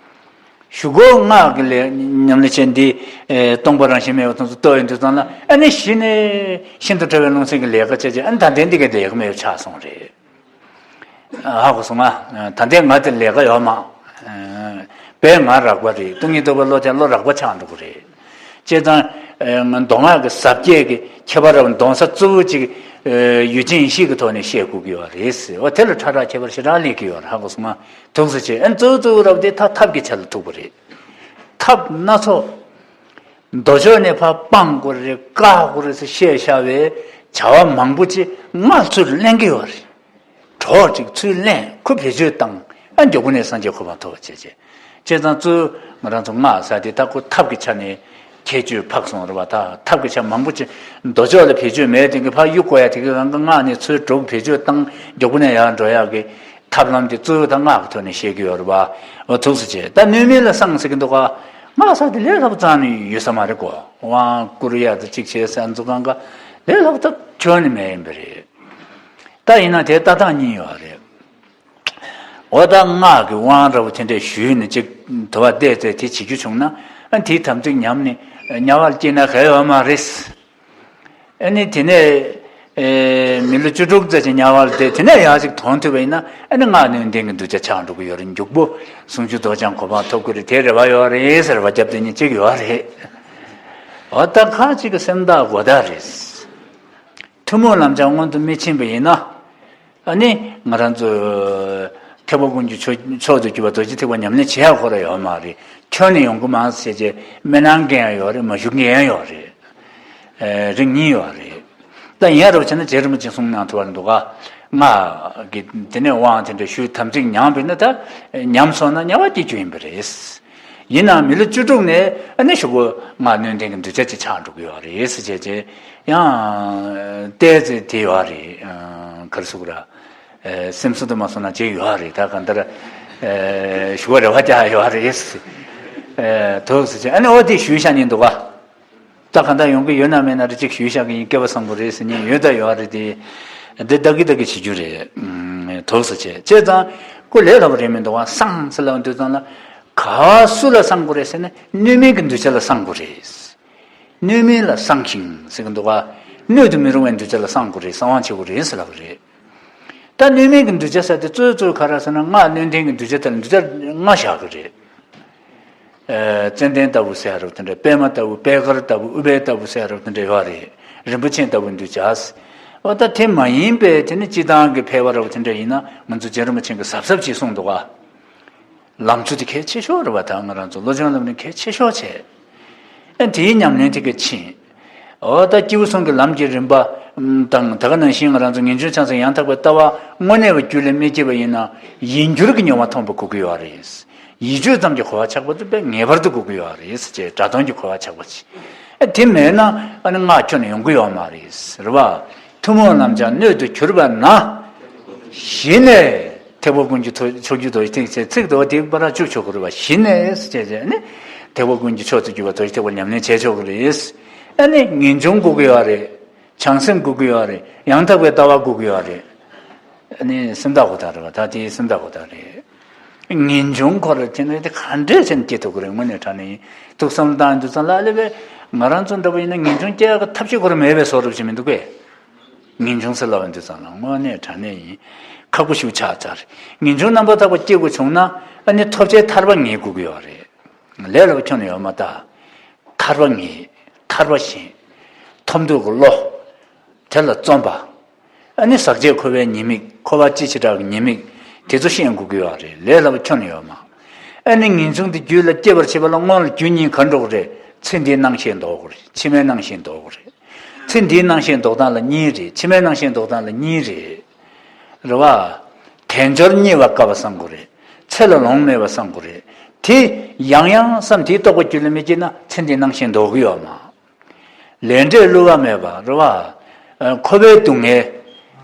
གཞུག་གུ་སྔགས་ཀྱི་ལས་ཉམས་ལེན་བྱས། འདི་ཨེ་སྟོང་པ་རང་བཞིན་མེད་པ་དེ་ཚོ་རྟོགས་ཡོང་དུས་ཙང་ལ། ཨ་ནི་གཞི་ནས་ཤིན་ཏུ་ཕྲ་བའི་རླུང་སེམས་ཀྱི་ལས་ཀ་བྱས་བྱས། ཨ་ནི་ད་ལྟའི་འདི་གའི་ལས་ཀ་མེད་པ་ཆགས་སོང་རེད། ཧ་གོ་སོང་ང་། ད་ལྟའི་ང་དེ་ལས་ཀ་ཡོད་མ། དཔེ་ང་རགས་པ་རེད། སྟོང་ཉིད་རྟོགས་པའི་བློ་དེ་བློ་རགས་པ་ཆགས་འགྲོ་གི་རེད། བྱས་ཙང་། མདོ་སྔགས་ཀྱི་ཟབ་རྒྱས་ཀྱི་ཁྱད་པར་རབ། མདོ་ས་གཙོ་བོ་གཅིག་ཡུལ་ཅན་ཡེ་ཤེས་ཀྱི་ཐོག་ནས་བཤད་དགོས་ཀྱི་ཡོད་རེད་ཟེར། འོ་དེ་ལ་ཕྲ་རགས་ཁྱད་པར་ཞེ་དྲག་སླེབས་ཀྱི་ཡོད་རེད། ཧ་གོ་སོང་ང་། ཐུགས་སུ་ཆེ། ཨ་གཙོ་བོ་གཙོ་བོ་རབ་དེ་ད་ཐབས་ཀྱི་ཆ་ལ་ཐུག་པ་རེད། ཐབས་སྣ་ཚོགས། མདོ་ཕྱོགས་ནས་ཕར་སྤང་དགོས་རེད། བཀག་དགོས་རེད་ཟེར་བཤད་བཞག་པའི་བྱ་བ་མང་པོ་ཅིག་སྔགས་ཚུར་ལེན་གྱི་ཡོད་རེད། གྲོགས་ཅིག་ཚུར་ལེན། ཁོ་བེད་སྤྱོད་བཏང་། ཨ་མགྱོགས་པོ་ནས་སངས་རྒྱས་གོ་འཕང་ཐོབ་པ་བྱེད་བྱེད། བྱས་ཙང་ཚུར་ང་རང་ཚོ་སྔགས་ཟེར་དེ་ད་ཁོ་ཐབས་ཀྱི་ཆ་ནས་ཁྱད་ཆོས་འཕགས་སོང་རེད་བ། ད་ཐབས་ཀྱི་ཆ་མང་པོ་ཅིག་མདོ་ཕྱོགས་ལ་བེད་སྤྱོད་མེད་དེ་གི་ཕར་གཡུག་དགོས་ཡ་དེ་གི་རང་གི་སྔགས་ནས་ཚུར་སྒྲུབ། བེད་སྤྱོད་བཏང་། མགྱོགས་པོ་ནས་ཡར་འགྲོ་ཡག་གི་ཐབས་ལམ་དེ་གཙོ་བོ་ད་སྔགས་ཀྱི་ཐོག་ནས་བཤད་ཀྱི་ཡོད་རེད་བ། འོ་ཐུགས་སུ་ཆེ། ད་སྣོད་མེད་ལ་བསང་ཟེར་གྱི་འདུག་ག་སྔགས་ཟེར་དེ་ལས་སླ་པོ་རྩ་ནས་ཡོད་ས་མ་རེད་གོ། དབང་བསྐུར་ཡག་དེ་གཅིག་བྱས་ཟེར་འདུག་ག་ལས་སླ་པོ་ད་ཁྱོན་ནས་མེད་ཡིན་པ་རེད། ད་ཡིན་ན་དེ་ལྟ་སྟངས་གཉིས་ཡོད་རེད། འོ་ད་སྔགས་ཀྱི་དབང་འདྲ་བོ་དེ་འདྲས་ཞུས་ནས་ཅིག་དུ་བ་བལྟས་ཚེ་དེ་བྱེད་རྒྱུ་བྱུང་ན། ཨ་དེའི་དམ་ཚིག་ཉམས་ནས་དམྱལ་བར་སྐྱེས་ན་གལ་ཡོད་མ་རེད། ཨ་ནི་དེ་ནས་ཨེ་མི་ལོ་བཅུ་དྲུག་ཙམ་ཅིག་དམྱལ་བར་བསྡད། དེ་ནས་ཡང་ཅིག་དོན་ཐོས་པ་ཡིན་ན། ཨ་ནི་སྔགས་ནུས་ལྡན་གྱི་གདུལ་བྱ་ཆགས་འགྲོ་གི་ཡོད་རེད། མགྱོགས་པོ་ཟུང་འཇུག་རྡོ་རྗེ་འཆང་གོ་འཕང་ཐོབ་ཀྱི་རེད། དེ་རེ་བ་ཡོད་རེད་ཟེར་བ་རྒྱབ་དེ་ཉིད་ཅིག་ཡོད་རེད། འོ་ད་ཁ་ཅིག་གི་སེམས་ཐག་མགོ་ཐག་རེད། ཐུན་མོང་ལམ་སྦྱངས་སྔོན་དུ་མི་ཕྱིན་པ་ཡིན་ན། ཨ་ནི་ང་རང་ཚོ་ཐེག་པ་ཀུན་གྱི་མཆོག་མཆོག་ཏུ་གྱུར་པ་རྡོ་རྗེ་ཐེག་པ་ཉམས་ལེན་བྱེད་ཡག་ཁོ་རང་ཡོད་མ་རེད། ཁྱོན་ནས་ཡོང་གི་མ་རེད་ཟེར་བྱས་མི་གནང་མཁན་ཡང་ཡོད་རེད། མ་ཞུ་མཁན་ཡང་ཡོད་རེད། ཨེ་རིགས་གཉིས་ཡོད་རེད། ད་ཡིན་ཡག་རེད་བྱས་ན་རྗེ་རིན་པོ་ཆེས་གསུངས་གནང་ཐུབ་པ་འདུག་ག་སྔགས་ཀྱི་དེ་ནས་དབང་དེ་འདྲ་ཞུས། དམ་ཚིག་ཉམས་པས་ན། ད་ཉམས་སོང་ན་དམྱལ་བར་སྐྱེ་རྒྱུ་ཡིན་པ་རེད། ཡིན་ནའང་མི་ལོ་བཅུ་དྲུག་ནས་ཨ་ནི་གཞུག་གུ་སྔགས་ནུས་ལྡན་གྱི་གདུལ་བྱ་ཅིག་ཆགས་འགྲོ་གི་ཡོད་རེད་ཟེར་བྱས་བྱས། ཡང་བལྟས་ཚེ་དེ་ཡོད་རེད། ཨ་ག་རེ་ཟེར་དགོས་རེད། ཨེ་སེམས་གསོ་དུ་མ་སོང་ན་ཅིག་ཡོད་རེད། ད་གང་ལྟར་ཨེ་ཞུ་བ་རེ་བ་རྒྱག་ཡོད་རེད། ཨེ་ཐུགས་སུ་ཆེ། ཨ་ནི་འོ་དེ་ཞུས་བཞག་ནི་འདུག་ག་ད་གང་ལྟར་ཡོང་གི་ཡོད་ན་མེད་ན་རེ་གཅིག་ཞུས་བཞག་གི་ཡིན། སྐལ་བ་བཟང་པོ་རེད་ཟེར་མཁན་ཡོད་ད་ཡོད་རེད་དེ། འདི་བདག་གིས་བདག་གིས་བྱེད་རྒྱུ་རེད། ཨུམ། ཐུགས་སུ་ཆེ། བྱས་ཙང་ཁོ་ལས་སླ་པོ་རེད་མི་འདུག་ག་སངས་ཟེར་ལབ་དུས་ཙང་ལ། ག་སུ་ལ་སངས་དགོས་རེད་ཟེར་ན། སྣོད་མེད་ཀྱི་གདུལ་བྱ་ལ་སངས་དགོས་རེད། སྣོད་མེད་ལ་སངས་ཤིང་ཟེར་གི་འདུག་ག་སྣོད་དུ་མི་རུང་བའི་གདུལ་བྱ་ལ་སངས་དགོས་རེད། གསང་བ་བྱེད་དགོས་རེད་ཟེར་ལབ་པ་རེད། ད་གནོད་མེད་ཀྱི་གདུལ་བྱ་ཟེར་དེ་གཙོ་བོ་གཙོ་བོ་ག་རེ་ཟེར་ན། སྔགས་གནོད་ལྡན་གྱི་གདུལ་བྱ་དེ་ལ་གདུལ་བྱ་ལྔ་བཞག་གི་རེད། ཙན་དན་ལྟ་བུ་ཟེར་ཡ་རབ་དེ་འདྲ། པད་མ་ལྟ་བུ། པད་དཀར་ལྟ་བུ། ཨུཏྤལ་ལྟ་བུ་ཟེར་ཡ་རབ་དེ་འདྲ་ཡོད་རེད། རིན་པོ་ཆེ་ལྟ་བུ་གདུལ་བྱ། འོ་ད་དེ་མ་ཡིན་པའི་དེ་ནི་སྤྱིར་བཏང་གི་ཕལ་པ་རབ་དེ་འདྲ་ཡིན་ན། ང་ཚོ་རྗེ་རིན་པོ་ཆེ་གིས་གཟབ་གཟབ་ཅིག་གསུངས་འདུག་ག། ལམ་ཚུལ་དེ་གལ་ཆེ་ཤོས་རེད་པ། ད་ང་རང་ཚོ་བློ་སྦྱོང་ལམ་རིམ་གལ་ཆེ་ཤོས་བྱས། ཨ་དེའི་ཉམས་ལེན་དེ་གལ་ཆེ། འོ་ད་སྐྱེས་བུ་གསུམ་གྱི་ལམ་གྱི་རིམ་པ་དང་། ད་ག་ནང་བཞིན་ང་རང་ཚོ་ངེས་འབྱུང་བྱང་སེམས་ཡང་དག་པའི་ལྟ་བ་དངོས་གནས་པ་རྒྱུད་ལ་མི་སྐྱེས་པ་ཡིན་ན། ཡིན་གྱུར་གྱི་ཉེ་བར་མཐོང་བ་དགོས་ཀྱི་ཡོད་རེད། ཡིད་དཔྱོད་ཙམ་གྱི་གོ་བ་ཆགས་པ་དེ་དཔེ་ངེས་པར་དུ་དགོས་ཀྱི་ཡོད་རེད་ཅེས། སྒྲ་དོན་གྱི་གོ་བ་ཆགས་པ་ཅིག། ཨ་དེ་མེད་ན་ཨ་ནི་སྔགས་ཁྱོན་ནས་ཡོང་གི་ཡོད་མ་རེད། རེད་པ། ཐུན་མོང་ལམ་སྦྱངས་སྣོད་དུ་གྱུར་པ་ན། གཞི་ནས་ཐེག་པ་ཀུན་གྱི་མཆོག་གྱུར་ཏོ། ཚིག་དེ་བ་དེ་བར་བཅུག་ཆོག་གི་རེད་པ། གཞི་ནས་ཟེར་བྱས་ནས་ཐེག་པ་ཀུན་གྱི་མཆོག་ཏུ་གྱུར་པ་དོ་ཞེས་ཐེག་པ་ཉམས་ལེན་བྱས་ཆོག་གི་རེད། ཨ་ནི་ངེས་འབྱུང་དགོས་ཀྱི་ཡོད་རེད། བྱང་སེམས་དགོས་ཀྱི་ཡོད་རེད། ཡང་དག་པའི་ལྟ་བ་དགོས་ཀྱི་ཡོད་རེད། ཨ་ནི་སེམས་ཐག་གོ་ཐག་རེད་པ། ད་དེ་སེམས་ཐག་གོ་ཐག་རེད། ངེས་འབྱུང་ཁོ་ར་དེ་ནི་དེ་ག་འདྲས་བྱས་ནས་སྐྱེ་ཐུབ་ཀྱི་རེད། དངོས་གནས་དྲང་གནས་ཡིན་འདུག་བསམ་བློ་བཏང་དུས་ཙམ་ལ། ཨ་ལེ་བས་ང་རང་ཚོ་འདྲ་པོ་ཡིན་ན་ངེས་འབྱུང་སྐྱེ་ཡག་གི་ཐབས་ཤེས་ཁོ་ར་མེད་པའི་བཟོ་འདྲ་ཞིག་མི་འདུག་གས། ངེས་འབྱུང་ཟེར་ལབ་པ་འདི་ཙམ་ལ་དངོས་གནས་དྲང་གནས་ཡིན། ཁག་པོ་ཞིག་ཆགས་ཚར། ངེས་འབྱུང་རྣམ་པར་དག་པ་སྐྱེ་དགོས་བྱུང་ན། ཨ་ནི་ཐོབ་བྱའི་ཐར་པ་ངེས་དགོས་ཀྱི་ཡོད་རེད། ལས་སླ་པོ་ཁྱོན་ནས་ཡོད་མ་རེད། ཐར་པ་ངེས། ཐར་པ་ཤེས། ཐོབ་འདོད་ཀྱི་བློ། དེ་ལ་བརྩོན་པ། ཨ་ནི་ཟག་བཅས་འཁོར་བའི་ཉེས་དམིགས། འཁོར་བ་སྤྱི་བྱེ་བྲག་གི་ཉེས་དམིགས་དེ་ཚོ་ཤེས་དགོས་ཀྱི་ཡོད་རེད། ལས་སླ་པོ་ཁྱོན་ནས་ཡོད་མ། ཨ་ནི་ངེས་འབྱུང་དེ་རྒྱུད་ལ་སྐྱེ་བར་བྱེད་པ་ལ་སྔོན་ལ་རྒྱུ་གཉིས་ག་འགྲོ་གི་རེད། ཚེ་འདིའི་སྣང་ཤས་འདོར་དགོས་རེད། ཕྱི་མའི་སྣང་ཤས་འདོར་དགོས་རེད། ཚེ་འདིའི་སྣང་ཤས་འདོར་སྟངས་ལ་གཉིས་རེད། ཕྱི་མའི་སྣང་ཤས་འདོར་སྟངས་ལ་གཉིས་རེད། རེད་བ། དལ་འབྱོར་རྙེད་པ་དཀའ་བ་བསམ་དགོས་རེད། ཚེ་ལ་ལོང་མེད་པ་བསམ་དགོས་རེད། དེ་ཡང་ཡང་བསམ། དེའི་རྟོགས་པ་རྒྱུད་ལ་མི་སྐྱེས་ན་ཚེ་འདིའི་སྣང་ཤས་འདོར་གྱི་ཡོད་མ། ལས་འབྲས་བསླུ་བ་མེད་པ་རེད་བ། འཁོར་བའི་སྡུག་བསྔལ།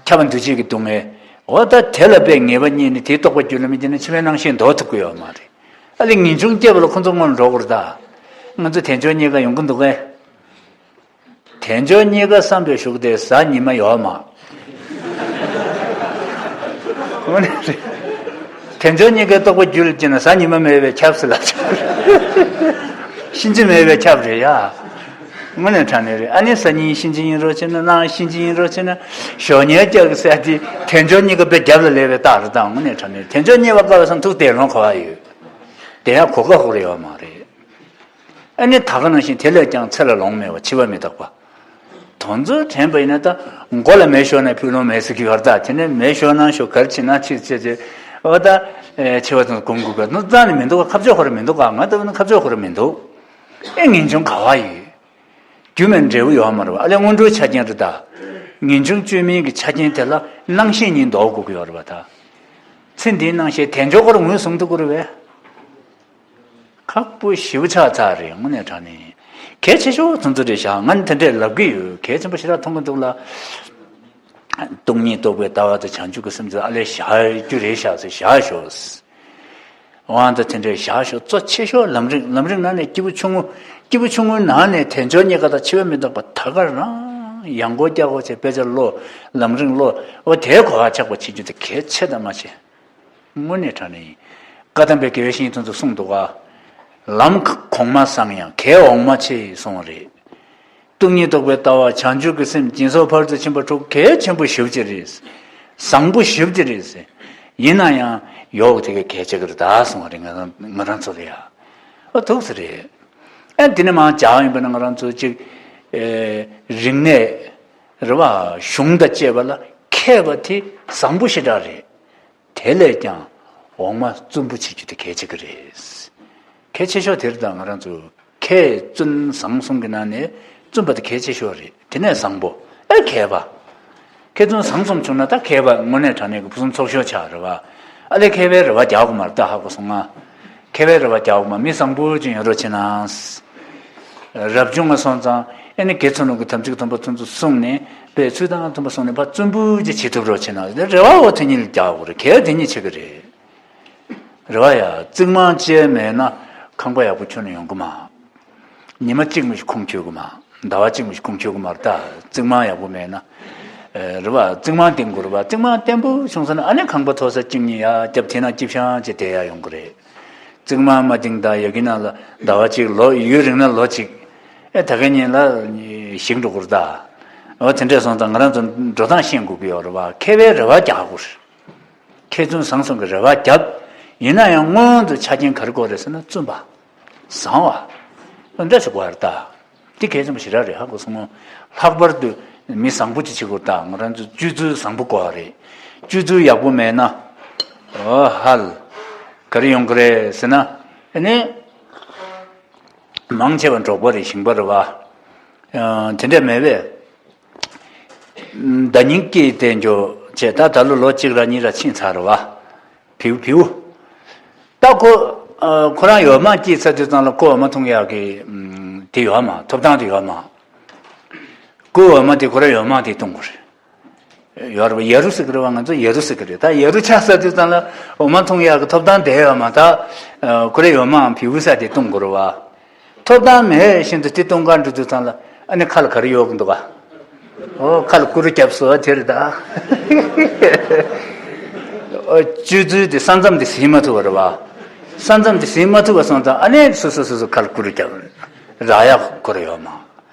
ཁྱབ་པ་འདུ་བྱེད་ཀྱི་སྡུག་བསྔལ། འོ་ད་དེ་ལ་དཔེ་ངེས་པ་རྙེད་ནས་དེའི་རྟོགས་པ་རྒྱུད་ལ་མི་སྐྱེས་ན་ཕྱི་མའི་སྣང་ཤས་འདོར་ཐུབ་ཀྱི་ཡོད་མ་རེད། ཨ་ལེ་ངེས་འབྱུང་སྐྱེས་པ་ལ་ཁོ་ཚོ་སྔོན་འགྲོ་དགོས་རེད་ད། ང་ཚོ་དལ་འབྱོར་རྙེད་དཀའ་ཡོང་གི་འདུག་གས། དལ་འབྱོར་རྙེད་དཀའ་བསམ་པའི་གཞུག་དེ་གཟའ་ཉི་མ་ཡོད་མ། དངོས་གནས་རེད། དལ་འབྱོར་རྙེད་དཀའི་རྟོགས་པ་རྒྱུད་ལ་སྐྱེས་ན་གཟའ་ཉི་མ་མེད་པས་ཁྱབ་ཟེར་ལབ་ཆོག་གི་རེད། གཤིན་རྗེ་མེད་པས་ཁྱབ་རེད་ཡ། དངོས་གནས་དྲང་གནས་རེད། ཨ་ནི་སང་ཉིན་གཤིན་རྗེ་ཡིན་རོགས་བྱས་ན། གནངས་གཤིན་རྗེ་ཡིན་རོགས་བྱས་ན། ཞོགས་ཉལ་རྒྱག་གི་ཟེར་དེ་དལ་འབྱོར་རྙེད་དཀའ་དཔེ་རྒྱབ་ལ་ལས་པའི་རྟགས་རེད་ད། དངོས་གནས་དྲང་གནས་དལ་འབྱོར་རྙེད་པ་དཀའ་བ་བསམ། ཐུགས་དེ་ལོང་ག་བ་ཡོད། དེ་ཡང་གོ་སྐབས་ཤོར་ཡོད་མ་རེད། ཨ་ནི་ད་ག་ནང་བཞིན་དེ་ལས་ཀྱང་ཚེ་ལ་ལོང་མེད་པ་འཆི་བ་མི་རྟག་པ། དེ་ཚོ་དྲན་པ་ཡིན་ན་ད་མགོ་ལ་མེ་ཤོར་ན་ཕུག་ལོང་མེད་ཟེར་གྱི་ཡོད་རེད་ད། དེ་ནས་མེ་ཤོར་ན་ཤོར། ག་རེ་བྱེད་ན་བྱེད་བྱས་བྱས། འོ་ད་ཨེ་འཆི་བ་དང་སྒོམ་དགོས་པ་དེ་རྩ་ནས་མི་འདུག་ག། ཁ་ཕྱོགས་ཁོ་ར་མི་འདུག་ག། ང་ལྟ་བུ་ན་ཁ་ཕྱོགས་ཁོ་ར་མི་འདུག། ཨེ་ངེས་འབྱུང་ག་བ་ཡོད། རྒྱུ་མེད་འབྲས་བུ་ཡོད་མ་རེད་པ། ཨ་ལས་སྔོན་འགྲོའི་ཆ་རྐྱེན་རེད་ད། ངེས་འབྱུང་བཅོས་མིན་གྱི་ཆ་རྐྱེན་དེ་ལ་སྣང་ཤས་གཉིས་འདོར་དགོས་ཀྱི་ཡོད་རེད་པ་ད། ཚེ་འདིའི་སྣང་ཤས་དལ་འབྱོར་ཁོ་ར་ངོས་བཟུང་ཐུབ་ཀྱི་རེད་པས། ཁག་པོ་ཞེ་པོ་ཆགས་ཚར་རེད། དངོས་གནས་དྲང་གནས་གལ་ཆེ་ཤོས་དེ་ཚོ་རེད་ཤག། ང་ནི་དེ་འདྲས་ལབ་ཀྱི་ཡོད། གལ་ཆེན་པོ་ཞེ་དྲག་མཐོང་གི་འདུག་ལ། སྟོང་ཉིད་རྟོགས་པའི་ལྟ་བ་དང་བྱང་ཆུབ་ཀྱི་སེམས་ཚོ་ཨ་ལས་བཞག་རྒྱུ་རེད་ཤག་ཟེར། བཞག་ཤོག། དབང་དུ་དེ་འདྲས་བཞག་ཤོག། གཙོ་ཆེ་ཤོས་ལམ་རིམ། ལམ་རིམ་ནང་ནས་སྐྱེས་བུ་ཆུང་ངུ། སྐྱེས་བུ་ཆུང་ངུའི་ནང་ནས་དལ་འབྱོར་རྙེད་དཀའ་དང་འཆི་བ་མི་རྟག་པ་ད་ག་རང་ཡང་སྒོ་བརྒྱབ་བྱས་དཔེ་ཆ་ཀློག། ལམ་རིམ་ཀློག། འོ་དེའི་གོ་བ་ཆགས་པ་བྱེད་རྒྱུ་དེ་གལ་ཆེ་ད་མ་བྱེད། དངོས་གནས་དྲང་གནས་ཡིན། བཀའ་གདམས་པའི་དགེ་བའི་བཤེས་གཉེན་ཚོས་གསུངས་འདུག་ག། ལམ་གོང་མ་བཟང་ཡང་གེགས་འོག་མ་ཆེ་གསུངས་པ་རེད། སྟོང་ཉིད་རྟོགས་པའི་ལྟ་བ། བྱང་ཆུབ་ཀྱི་སེམས། སྦྱིན་སོགས་ཕར་ཚུར་ཕྱིན་པ་དྲུག་གལ་ཆེན་པོ་ཞེ་པོ་ཅིག་རེད། བཟང་པོ་ཞེ་པོ་ཅིག་རེད། ཡིན་ན་ཡང་ཡོག་དེ་ག་གལ་ཆེ་གི་རེད་ད་གསུངས་པ་རེད། ང་རང་ང་རང་ཚོ་ལ་ཡ། ཨ་ཐུགས་སུ་རེད། ཨ་དེ་ནས་མར་བྱ་བ་ཡིན་པ་ན་ང་རང་ཚོ་གཅིག་ཨེ་རིག་གནས་རེད་བ། གཞུང་དང་བཅས་པ་ལ་མཁས་པ་དེ་བཟང་པོ་ཞེ་དྲག་རེད། དེ་ལས་ཀྱང་འོག་མ་བཙུན་པོ་བྱེད་རྒྱུ་དེ་གལ་ཆེ་གི་རེད། གལ་ཆེ་ཤོས་དེ་རེད་ད། ང་རང་ཚོ་མཁས་བཙུན་བཟང་གསུམ་གྱི་ནང་ནས་བཙུན་པ་དེ་གལ་ཆེ་ཤོས་རེད། དེ་ནས་བཟང་པོ། ཨེ་མཁས་པ། མཁས་བཙུན་བཟང་གསུམ་བྱུང་ན་ད་མཁས་པ་དངོས་གནས་དྲང་གནས་ཀྱི་ཕུན་སུམ་ཚོགས་ཤོས་ཆགས་རེད་བ། ཨ་ལས་མཁས་པའི་རེ་བ་རྒྱག་དགོས་མ་རེད་ད། ཧ་གོ་སོང་ང་། མཁས་པའི་རེ་བ་རྒྱག་དགོས་མ། མི་བཟང་པོ་ཅིག་ཡོང་རོགས་བྱེད་ན། རབ་བྱུང་ང་སོང་ཙང་ཨེ་ནི་དགེ་ཚུལ་སློང་གི་དམ་ཚིག་མཐུན་པ་ཚུན་ཚོད་བསྲུངས་ནས་པའི་ཚུལ་དང་མཐུན་པ་བསྲུངས་ནས་ཕར་བཙུན་པོ་ཅིག་བྱེད་ཐུབ་རོགས་བྱེད་ན། རེ་བ་འོ་དེ་གཉིས་ལ་རྒྱག་དགོས་རེད། གལ་དེ་གཉིས་ཆེ་གི་རེད། རེ་བ་ཡ། རྩིག་རྨང་བཅས་མེད་ན་ཁང་པ་ཡག་པོ་ཁྱོན་ནས་ཡོང་གི་མ། ཉི་མ་གཅིག་མ་ཞིག་ཁུངས་འཁྱོལ་གི་མ། ཟླ་བ་གཅིག་མ་ཞིག་ཁུངས་འཁྱོལ་གི་མ་རེད་ད། རྩིག་རྨང་ཡག་པོ་མེད་ན། ཨེ་རེད་བ། རྩིག་རྨང་བཏིང་དགོས་རེད་བ། རྩིག་རྨང་བརྟན་པོ་བྱུང་སོང་ན་ཨ་ནི་ཁང་པ་མཐོ་ས་གཅིག་གཉིས་ཡར་བརྒྱབ། དེ་ན་སྐྱིད་ཤང་ཅིག་བསྡད་ཡ་ཡོང་གི་རེད། རྩིག་རྨང་མ་བཏིང་ད་ཡ་གི་ནང་ལ་ཟླ་བ་གཅིག་ལོ་ཡུན་རིང་ན་ལོ་གཅིག་ཨེ་ད་ག་ཉིན་ལ་ཞིག་འགྲོ་དགོས་རེད་ད། འོ་དེ་འདྲས་སོང་ཙང་ང་རང་ཚོ་འགྲོ་སྟངས་ཤེས་དགོས་ཀྱི་ཡོད་རེད་བ། མཁས་པའི་རེ་བ་རྒྱག་དགོས་རེད། མཁས་བཙུན་བཟང་གསུམ་གྱི་རེ་བ་བརྒྱབ། ཡིན་ན་ཡང་སྔོན་དུ་ཆ་རྐྱེན་ག་རེ་དགོས་རེད་ཟེར་ན་བཙུན་པ། བཟང་བ། འདྲ་ཞིག་དགོས་རེད་ད། འདི་གལ་ཆེན་པོ་ཞེ་དྲག་རེད། ཧ་གོ་སོང་ངོ་། ལྷག་པར་དུ་མི་བཟང་པོ་ཅིག་བྱེད་དགོས་ད། ང་རང་ཚོ་སྤྱོད་ཚུལ་བཟང་པོ་དགོས་རེད། སྤྱོད་ཚུལ་ཡག་པོ་མེད་ན། ཨོ་ཧལ། ག་རེ་ཡོང་གི་རེད་ཟེར་ན། ཨ་ནི། མང་ཆེ་བ་འབྲོག་པ་རེད། ཞིང་པ་རེད་བ། ཨ། དེ་འདྲ་མེད་པས། ཟླ་ཉིན་སྐྱིད་དེ་འགྱོ་བྱས། ད་ད་ལོ་ལོ་གཅིག་ར་གཉིས་ར་ཕྱིན་ཚར་བ། བེའུ་བེའུ། ད་ཁོ། ཨ། ཁོ་རང་འོ་མ་སྐྱེས་ཚར་དུས་ཙང་ལ་ཁོ་འོ་མ་འཐུང་ཡག་གི། ཨམ། དེ་ཡོད་མ། ཐོབ་ཐང་དེ་ཡོད་མ། ཁོའི་འོ་མ་དེ་ཁོ་རང་འོ་མ་དེ་འཐུང་དགོས་རེད། ཡོད་རེད་བ། ཡ་རུ་ཟེར་གི་རེད་བ། ང་ཚོ་ཡ་རུ་ཟེར་གི་རེད། ད་ཡ་རུ་ཆགས་ཚར་དུས་ཙང་ལ་འོ་མ་འཐུང་ཡག་གི་ཐོབ་ཐང་དེ་ཡོད་མ། ད། ཨ། ཁོ་རང་འོ་མའམ་བེའུ་ཟེར་དེ་འཐུང་དགོས་རེད་བ། ཐོབ་ཐང་མེད་བཞིན་དུ་དེ་འཐུང་གར་འགྲོ་དུས་ཙང་ལ་ཨ་ནི་ཁ་ལ་ག་རེ་གཡོག་གི་འདུག་ག། ཨོ། ཁ་ལ་ཀུ་རུ་བརྒྱབ་སོ་དེ་རེད་ད། ཨོ། སྤྱོད་ཚུལ་དེ་ས་མཚམས་དེ་ཟིན་མ་ཐུབ་པ་རེད་བ། ས་མཚམས་དེ་ཟིན་མ་ཐུབ་པ་སོང་ཙང་ཨ་ནི་སོ་སོ་སོ་སོ་ཁ་ལ་ཀུ་རུ་བརྒྱབ། རག་ཡག་ཁོ་ར་ཡོད་མ།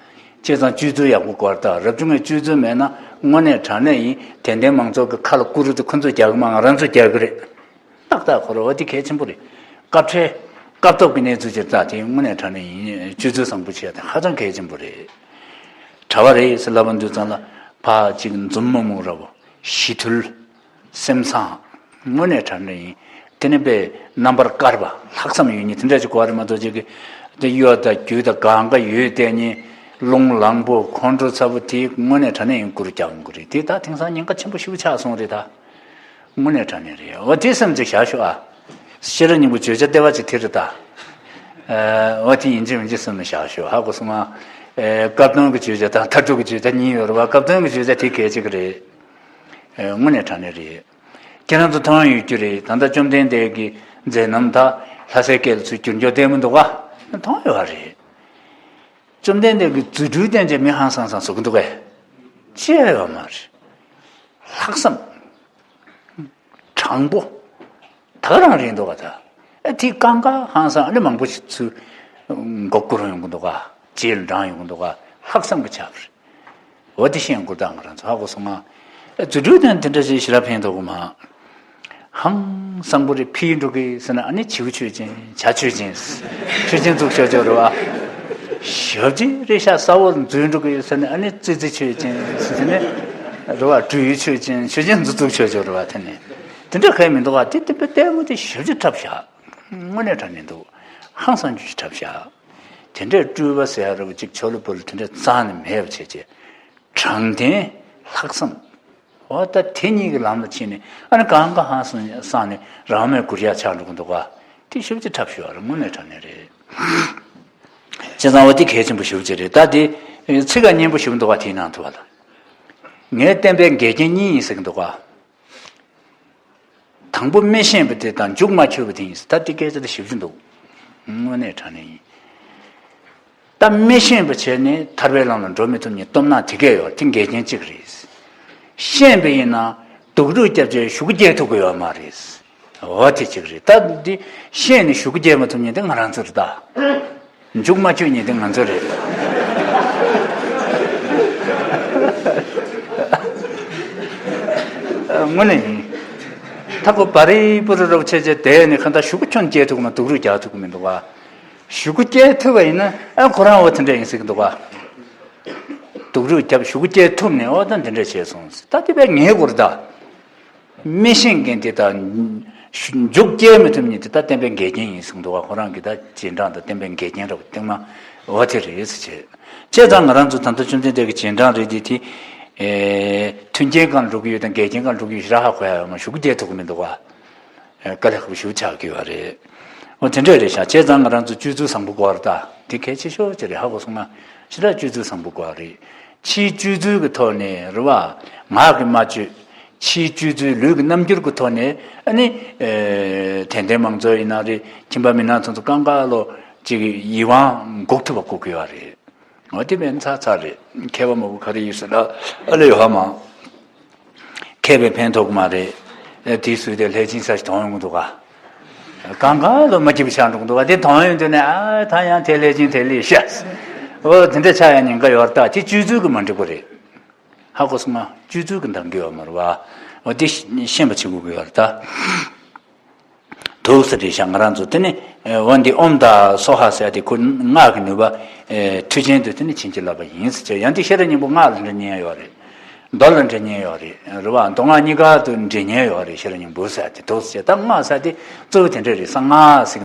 བྱས་ཙང་སྤྱོད་ཚུལ་ཡག་པོ་དགོས་རེད་ད། རབ་བྱུང་གི་སྤྱོད་ཚུལ་མེད་ན་དངོས་གནས་དྲང་གནས་ཡིན། དད་ལྡན་མང་ཚོགས་ཀྱི་ཁ་ལ་ཀུ་རུ་དེ་ཁོ་ཚོས་རྒྱག་གི་མ། ང་རང་ཚོས་རྒྱག་གི་རེད། ཏག་ཏག་ཁོ་ར་བ། འདི་གལ་ཆེན་པོ་རེད། སྐབས་འཕྲལ་སྐབས་ཐོབ་ཀྱི་གནས་ཚུལ་ཅིག་རེད་ད། དེ་དངོས་གནས་དྲང་གནས་ཡིན། སྤྱོད་ཚུལ་བཟང་པོ་བྱེད་ཡ་དེ་ཧ་ཅང་གལ་ཆེན་པོ་རེད། གྲྭ་པ་རེད་ཟེར་ལབ་པ་འདུག་ཙང་ལ་ཕར་ཅིག་འཛུམ་མུག་མུག་ར་བོ། ཞི་ཐུལ། སེམས་བཟང་། དངོས་གནས་དྲང་གནས་ཡིན། དེ་ནི་དཔེ་རྣམ་པར་དཀར་བ། ལྷག་བསམ་ཡོད་མཁན་དེ་འདྲ་ཅིག་དགོས་རེད་མ་གཏོགས། ཅིག་གི་དེ་གཡོ་དང་སྒྱུ་དང་གང་ག་ཡོད་དེ་ནི། རླུང་ལངས་པོ་ཁོང་ཁྲོ་ཚ་པོ་དེ་དངོས་གནས་དྲང་གནས་ཡིན་ཀུ་རུ་རྒྱག་ཡོང་གི་རེད། དེ་ད་དེང་སང་ཉེན་ཁ་ཆེན་པོ་ཞེ་པོ་ཆགས་སོང་རེད་ད། དངོས་གནས་དྲང་གནས་རེད། འོ་དེ་སེམས་ཅིག་བཞག་ཤོག་ཨ། ཤེས་རབ་སྙིང་པོ་བརྗོད་བྱ་ལྟེ་བ་གཅིག་དེ་རེད་ད། ཨ། འོ་དེ་ཡིན་གཅིག་མིན་གཅིག་སེམས་ལ་བཞག་ཤོག། ཧ་གོ་སོང་ང་། ཨ། སྐབས་དོན་གྱི་བརྗོད་བྱ་དང་མཐར་ཐུག་གི་བརྗོད་བྱ་གཉིས་ཡོད་རེད་བ། སྐབས་དོན་གྱི་བརྗོད་བྱ་དེ་གལ་ཆེ་གི་རེད། ཨ། དངོས་གནས་དྲང་གནས་རེད། ཁྱེད་རང་ཚོ་མཐོང་ཡོད་རྒྱུ་རེད། ད་ལྟ་བཅོམ་ལྡན་འདས་ཀྱི་མཛད་རྣམ་དག་ལྷ་སའི་སྐད་ལ་ཚུར་བསྒྱུར་འཇོག་བསྟན་མི་འདུག་ག། མཐོང་ཡོད་རེད། བཅོམ་ལྡན་འདས་ཀྱི་རྫུ་འཕྲུལ་བསྟན་བྱས་མི་ཧང་སང་སང་བཟོ་གི་འདུག་གས། ཅི་ཡང་ཡོད་མ་རེད། ལྷག་བསམ། དྲང་པོ། ད་ག་རང་རེད་འདུག་ག་ད། ཨ། དེ་གང་ག་ཧང་སང་ཨ་ནི་མང་པོ་ཞིག་ཚུར་མགོ་སྐོར་ཡོང་གི་འདུག་ག། རྗེས་ལ་འབྲང་ཡོང་གི་འདུག་ག། ལྷག་བསམ་གྱི་ཆ་བུར། འོ་དེ་ཤེས་དགོས་ད། ང་རང་ཚོ་ཧ་གོ་སོང་ང་། ཨ། རྫུ་འཕྲུལ་དང་དེ་འདྲ་ཞིག་ཞེ་དྲག་ཕན་ཐོགས་གི་མ། ཧང་སང་པོ་རེ་ཕྱིན་འགྲོ་གི་ཟེར་ན་ཨ་ནི་བྱིའུ་མཆོད་སྦྱིན། བྱ་མཆོད་སྦྱིན། མཆོད་སྦྱིན་བཙུགས་ཆོག་ཆོག་རེད་བ། ཞབས་རྗེས་རེ་ཤ་ས་འོག་འཛུལ་འགྲོ་གི་ཟེར་ན་ཨ་ནི་ཙི་ཙི་མཆོད་སྦྱིན་ཟེར་ནས་རེད་བ། སྦྲུལ་མཆོད་སྦྱིན། མཆོད་སྦྱིན་འཛུགས་འཛུགས་ཆོག་ཆོག་རེད་བ། དེ་ནི་དེ་འདྲ་གང་ཡང་མི་འདུག་བ། དེ་བསྟན་པའི་ལྟད་མོ་དེ་ཞབས་ཀྱིས་འཁྲབ་བཞག། དངོས་གནས་དྲང་གནས་འདུག། ཧང་སང་རྒྱུ་ཞིག་འཁྲབ་བཞག། དེ་འདྲའི་སྤྲུལ་པ་ཟེར་ཡ་རེད་བ། ཅིག་ཆོ་ལོ་པོ་ལོ་དེ་འདྲ་རྩ་ནས་མེད་པ་བྱས་བྱས། དྲང་བདེན། ལྷག་བསམ། འོ་ད་དེ་གཉིས་ཀྱི་ལམ་ལ་ཕྱིན་ནས་ཨ་ནི་གང་ག་ཧང་སང་སང་ནས་རང་མོས་གུར་ཡག་ཆགས་འགྲོ་གི་འདུག་ག། དེ་ཞབས་ཀྱིས་འཁྲབ་ཞུ་བ་རེད། དངོས་གནས་དྲང་གནས་རེད། བྱས་ཙང་འོ་དེ་གལ་ཆེན་པོ་ཞེ་པོ་ཅིག་རེད། ད་དེ་ཚིག་ག་སྙན་པོ་ཞེ་པོ་འདུག་ག། དེའི་ནང་དུ་བ་ལ། ངའི་བསྟན་པའི་འགལ་རྐྱེན་གཉིས་ཡིན་ཟེར་གི་འདུག་ག། དང་པོ་མི་ཤེས་པ་དེ་དང་མཇུག་མ་འཁྱོལ་བ་དེ་ཡིན་ཟེར། ད་དེ་སྐད་ཆ་དེ་ཞེ་པོ་ཅིག་འདུག། དངོས་གནས་དྲང་གནས་ཡིན། ད་མི་ཤེས་པ་བྱས་ནས་ཐར་པའི་ལམ་ལ་འགྲོ་མི་ཐུབ་མཁན་སྟོབས་ན་དེ་གས་ཡོད། དེ་འགལ་རྐྱེན་གཅིག་རེད། ཤེས་པ་ཡིན་ན་སྡུག་རུས་བརྒྱབ་བྱས་ཤུགས་རྒྱས་ཐུབ་ཀྱི་ཡོད་མ་རེད། འོ་དེ་གཅིག་རེད། ད་འདི་ཤེས་ནས་ཤུགས་རྒྱས་མ་ཐུབ་མཁན་དེ་ང་རང་ཚོ་རེད་ད། མཇུག་མ་འཁྱོལ་མཁན་དེ་ང་ཚོ་རེད། དངོས་གནས་ཡིན། ད་ཁོ་བ་རི་པུ་རི་རོབ་ཆེ་ཆེ་དེ་ནི་གང་ལྟར་ཤུགས་ཁྱོན་སྐྱེལ་ཐུབ་ཀྱི་མ། སྡུག་རུས་རྒྱག་ཐུབ་ཀྱི་མི་འདུག་བ། ཤུགས་སྐྱེལ་ཐུབ་པ་ཡིན་ན་ཨ་ཁོ་རང་འོ་དེ་འདྲ་ཡིན་སྲིད་ཀྱི་འདུག་བ། སྡུག་རུས་རྒྱབ་ཤུགས་སྐྱེལ་ཐུབ་ནས་འོ་ད་འདི་འདྲ་བྱས་སོང་ཟེར། ད་དེ་བས་ངའི་སྐོར་ད། མི་ཤེས་མཁན་དེ་དང་མཇུག་སྐྱེལ་མི་ཐུབ་མཁན་དེ་ད་བསྟན་པའི་འགལ་རྐྱེན་ཡིན་གསུངས་འདུག་བ། ཁོ་རང་གི་ད་རྗེས་འབྲང་དང་བསྟན་པའི་འགལ་རྐྱེན་རེད་བ། སྟེང་མ་འོ་དེ་རེད་ཟེར་བྱས། བྱས་ཙང་ང་རང་ཚོ་ད་ལྟ་བཅོམ་ལྡན་འདས་ཀྱི་རྗེས་འབྲང་རེད་དེ། དེ་ཨེ་མཐུན་རྐྱེན་སྒང་འགྲོ་གི་ཡོད་དང་འགལ་རྐྱེན་སྒང་འགྲོ་གི་ཡོད་ཞེ་དྲག་ཧ་གོ་ཡ་ཡོད་མ། ཤུགས་རྒྱས་ཐུབ་ཀྱི་མི་འདུག་བ། དཀའ་ལས་ཁག་པོ་ཞེ་པོ་ཆགས་ཀྱི་ཡོད་རེད། འོ་དེ་འདྲ་རེད་ཤག། བྱས་ཙང་ང་རང་ཚོ་སྤྱོད་ཚུལ་བཟང་པོ་དགོས་རེད་ད། དེ་གལ་ཆེ་ཤོས་ཅིག་རེད། ཧ་གོ་སོང་ང་། ཞེ་དྲག་སྤྱོད་ཚུལ་བཟང་པོ་དགོས་རེད། ཕྱིའི་སྤྱོད་ཚུལ་གྱི་ཐོག་ནས་རེད་བ། ངག་གིས་མ་བཅོས། ཕྱིའི་སྤྱོད་ཚུལ་ལུས་ཀྱི་རྣམ་འགྱུར་གྱི་ཐོག་ནས་ཨ་ནི། ཨེ་དད་ལྡན་མང་ཚོགས་ཡིན་ན་རེད། ཁྱིམ་པ་མི་ནག་ཚོ་ཚོ་གང་ག་ལོ་ཅིག་ཡིད་དབང་འགུག་ཐུབ་པ་དགོས་ཀྱི་ཡོད་རེད། འོ་དེ་བས་ཚར་ཚར་རེད། མཁས་པ་མང་པོ་ག་རེ་ཡོད་ཟེར་ན་ཨ་ལེ་ཡོད་ཧ་མ། མཁས་པས་ཕན་ཐོགས་ཀྱི་མ་རེད། ཨེ་དེའི་ཚུལ་དེ་ལྷས་སྦྱིན་ས་ཞིག་མཐོང་ཡོང་གི་འདུག་ག། གང་ག་ལོ་མ་སྐྱིད་པ་ཆགས་འགྲོ་གི་འདུག་ག། དེ་མཐོང་ཡོང་དུས་ནས་ཨ་ད་ཡང་དེ་ལྷས་སྦྱིན་དེ་ལས་ཤ། འོ་དེ་འདྲ་ཆགས་ཡ་ཉེན་ཁ་ཡོད་རེད་ད། དེ་སྤྱོད་ཚུལ་གྱི་མ་འགྲིག་པ་རེད། ཧ་གོ་སོང་ང་། སྤྱོད་ཚུལ་གྱི་འདང་གི་ཡོད་མ་རེད་བ། འོ་དེ་ཤེས་པ་བྱེད་དགོས་ཀྱི་ཡོད་རེད་ད། དུག་ཟེར་རེད་ཤག་ང་རང་ཚོ་དེ་ནི་འོ་འདི་ཨོཾ་དང་སྭཱ་ཧཱ་ཟེར་དེ་ཁོ་སྔགས་ཀྱི་ནུས་པ་མཐུ་ཆེན་དུ་དེ་ནི་བྱིན་གྱིས་བརླབས་པ་ཡིན་ཟེར་བྱས། ཡང་དེ་ཤེས་རབ་སྙིང་པོ་སྔགས་ལ་འདྲེན་མཁན་ཡོད་རེད། མདོ་ལ་འདྲེན་མཁན་ཡོད་རེད། རེད་བ། མདོ་སྔགས་གཉིས་ཀ་དུ་འདྲེན་མཁན་ཡོད་རེད། ཤེས་རབ་སྙིང་པོ་ཟེར་དེ་དུག་ཟེར་བྱས། ད་སྔགས་ཟེར་དེ་གཙོ་བོ་དེ་འདྲ་རེད། གསང་སྔགས་ཟེར།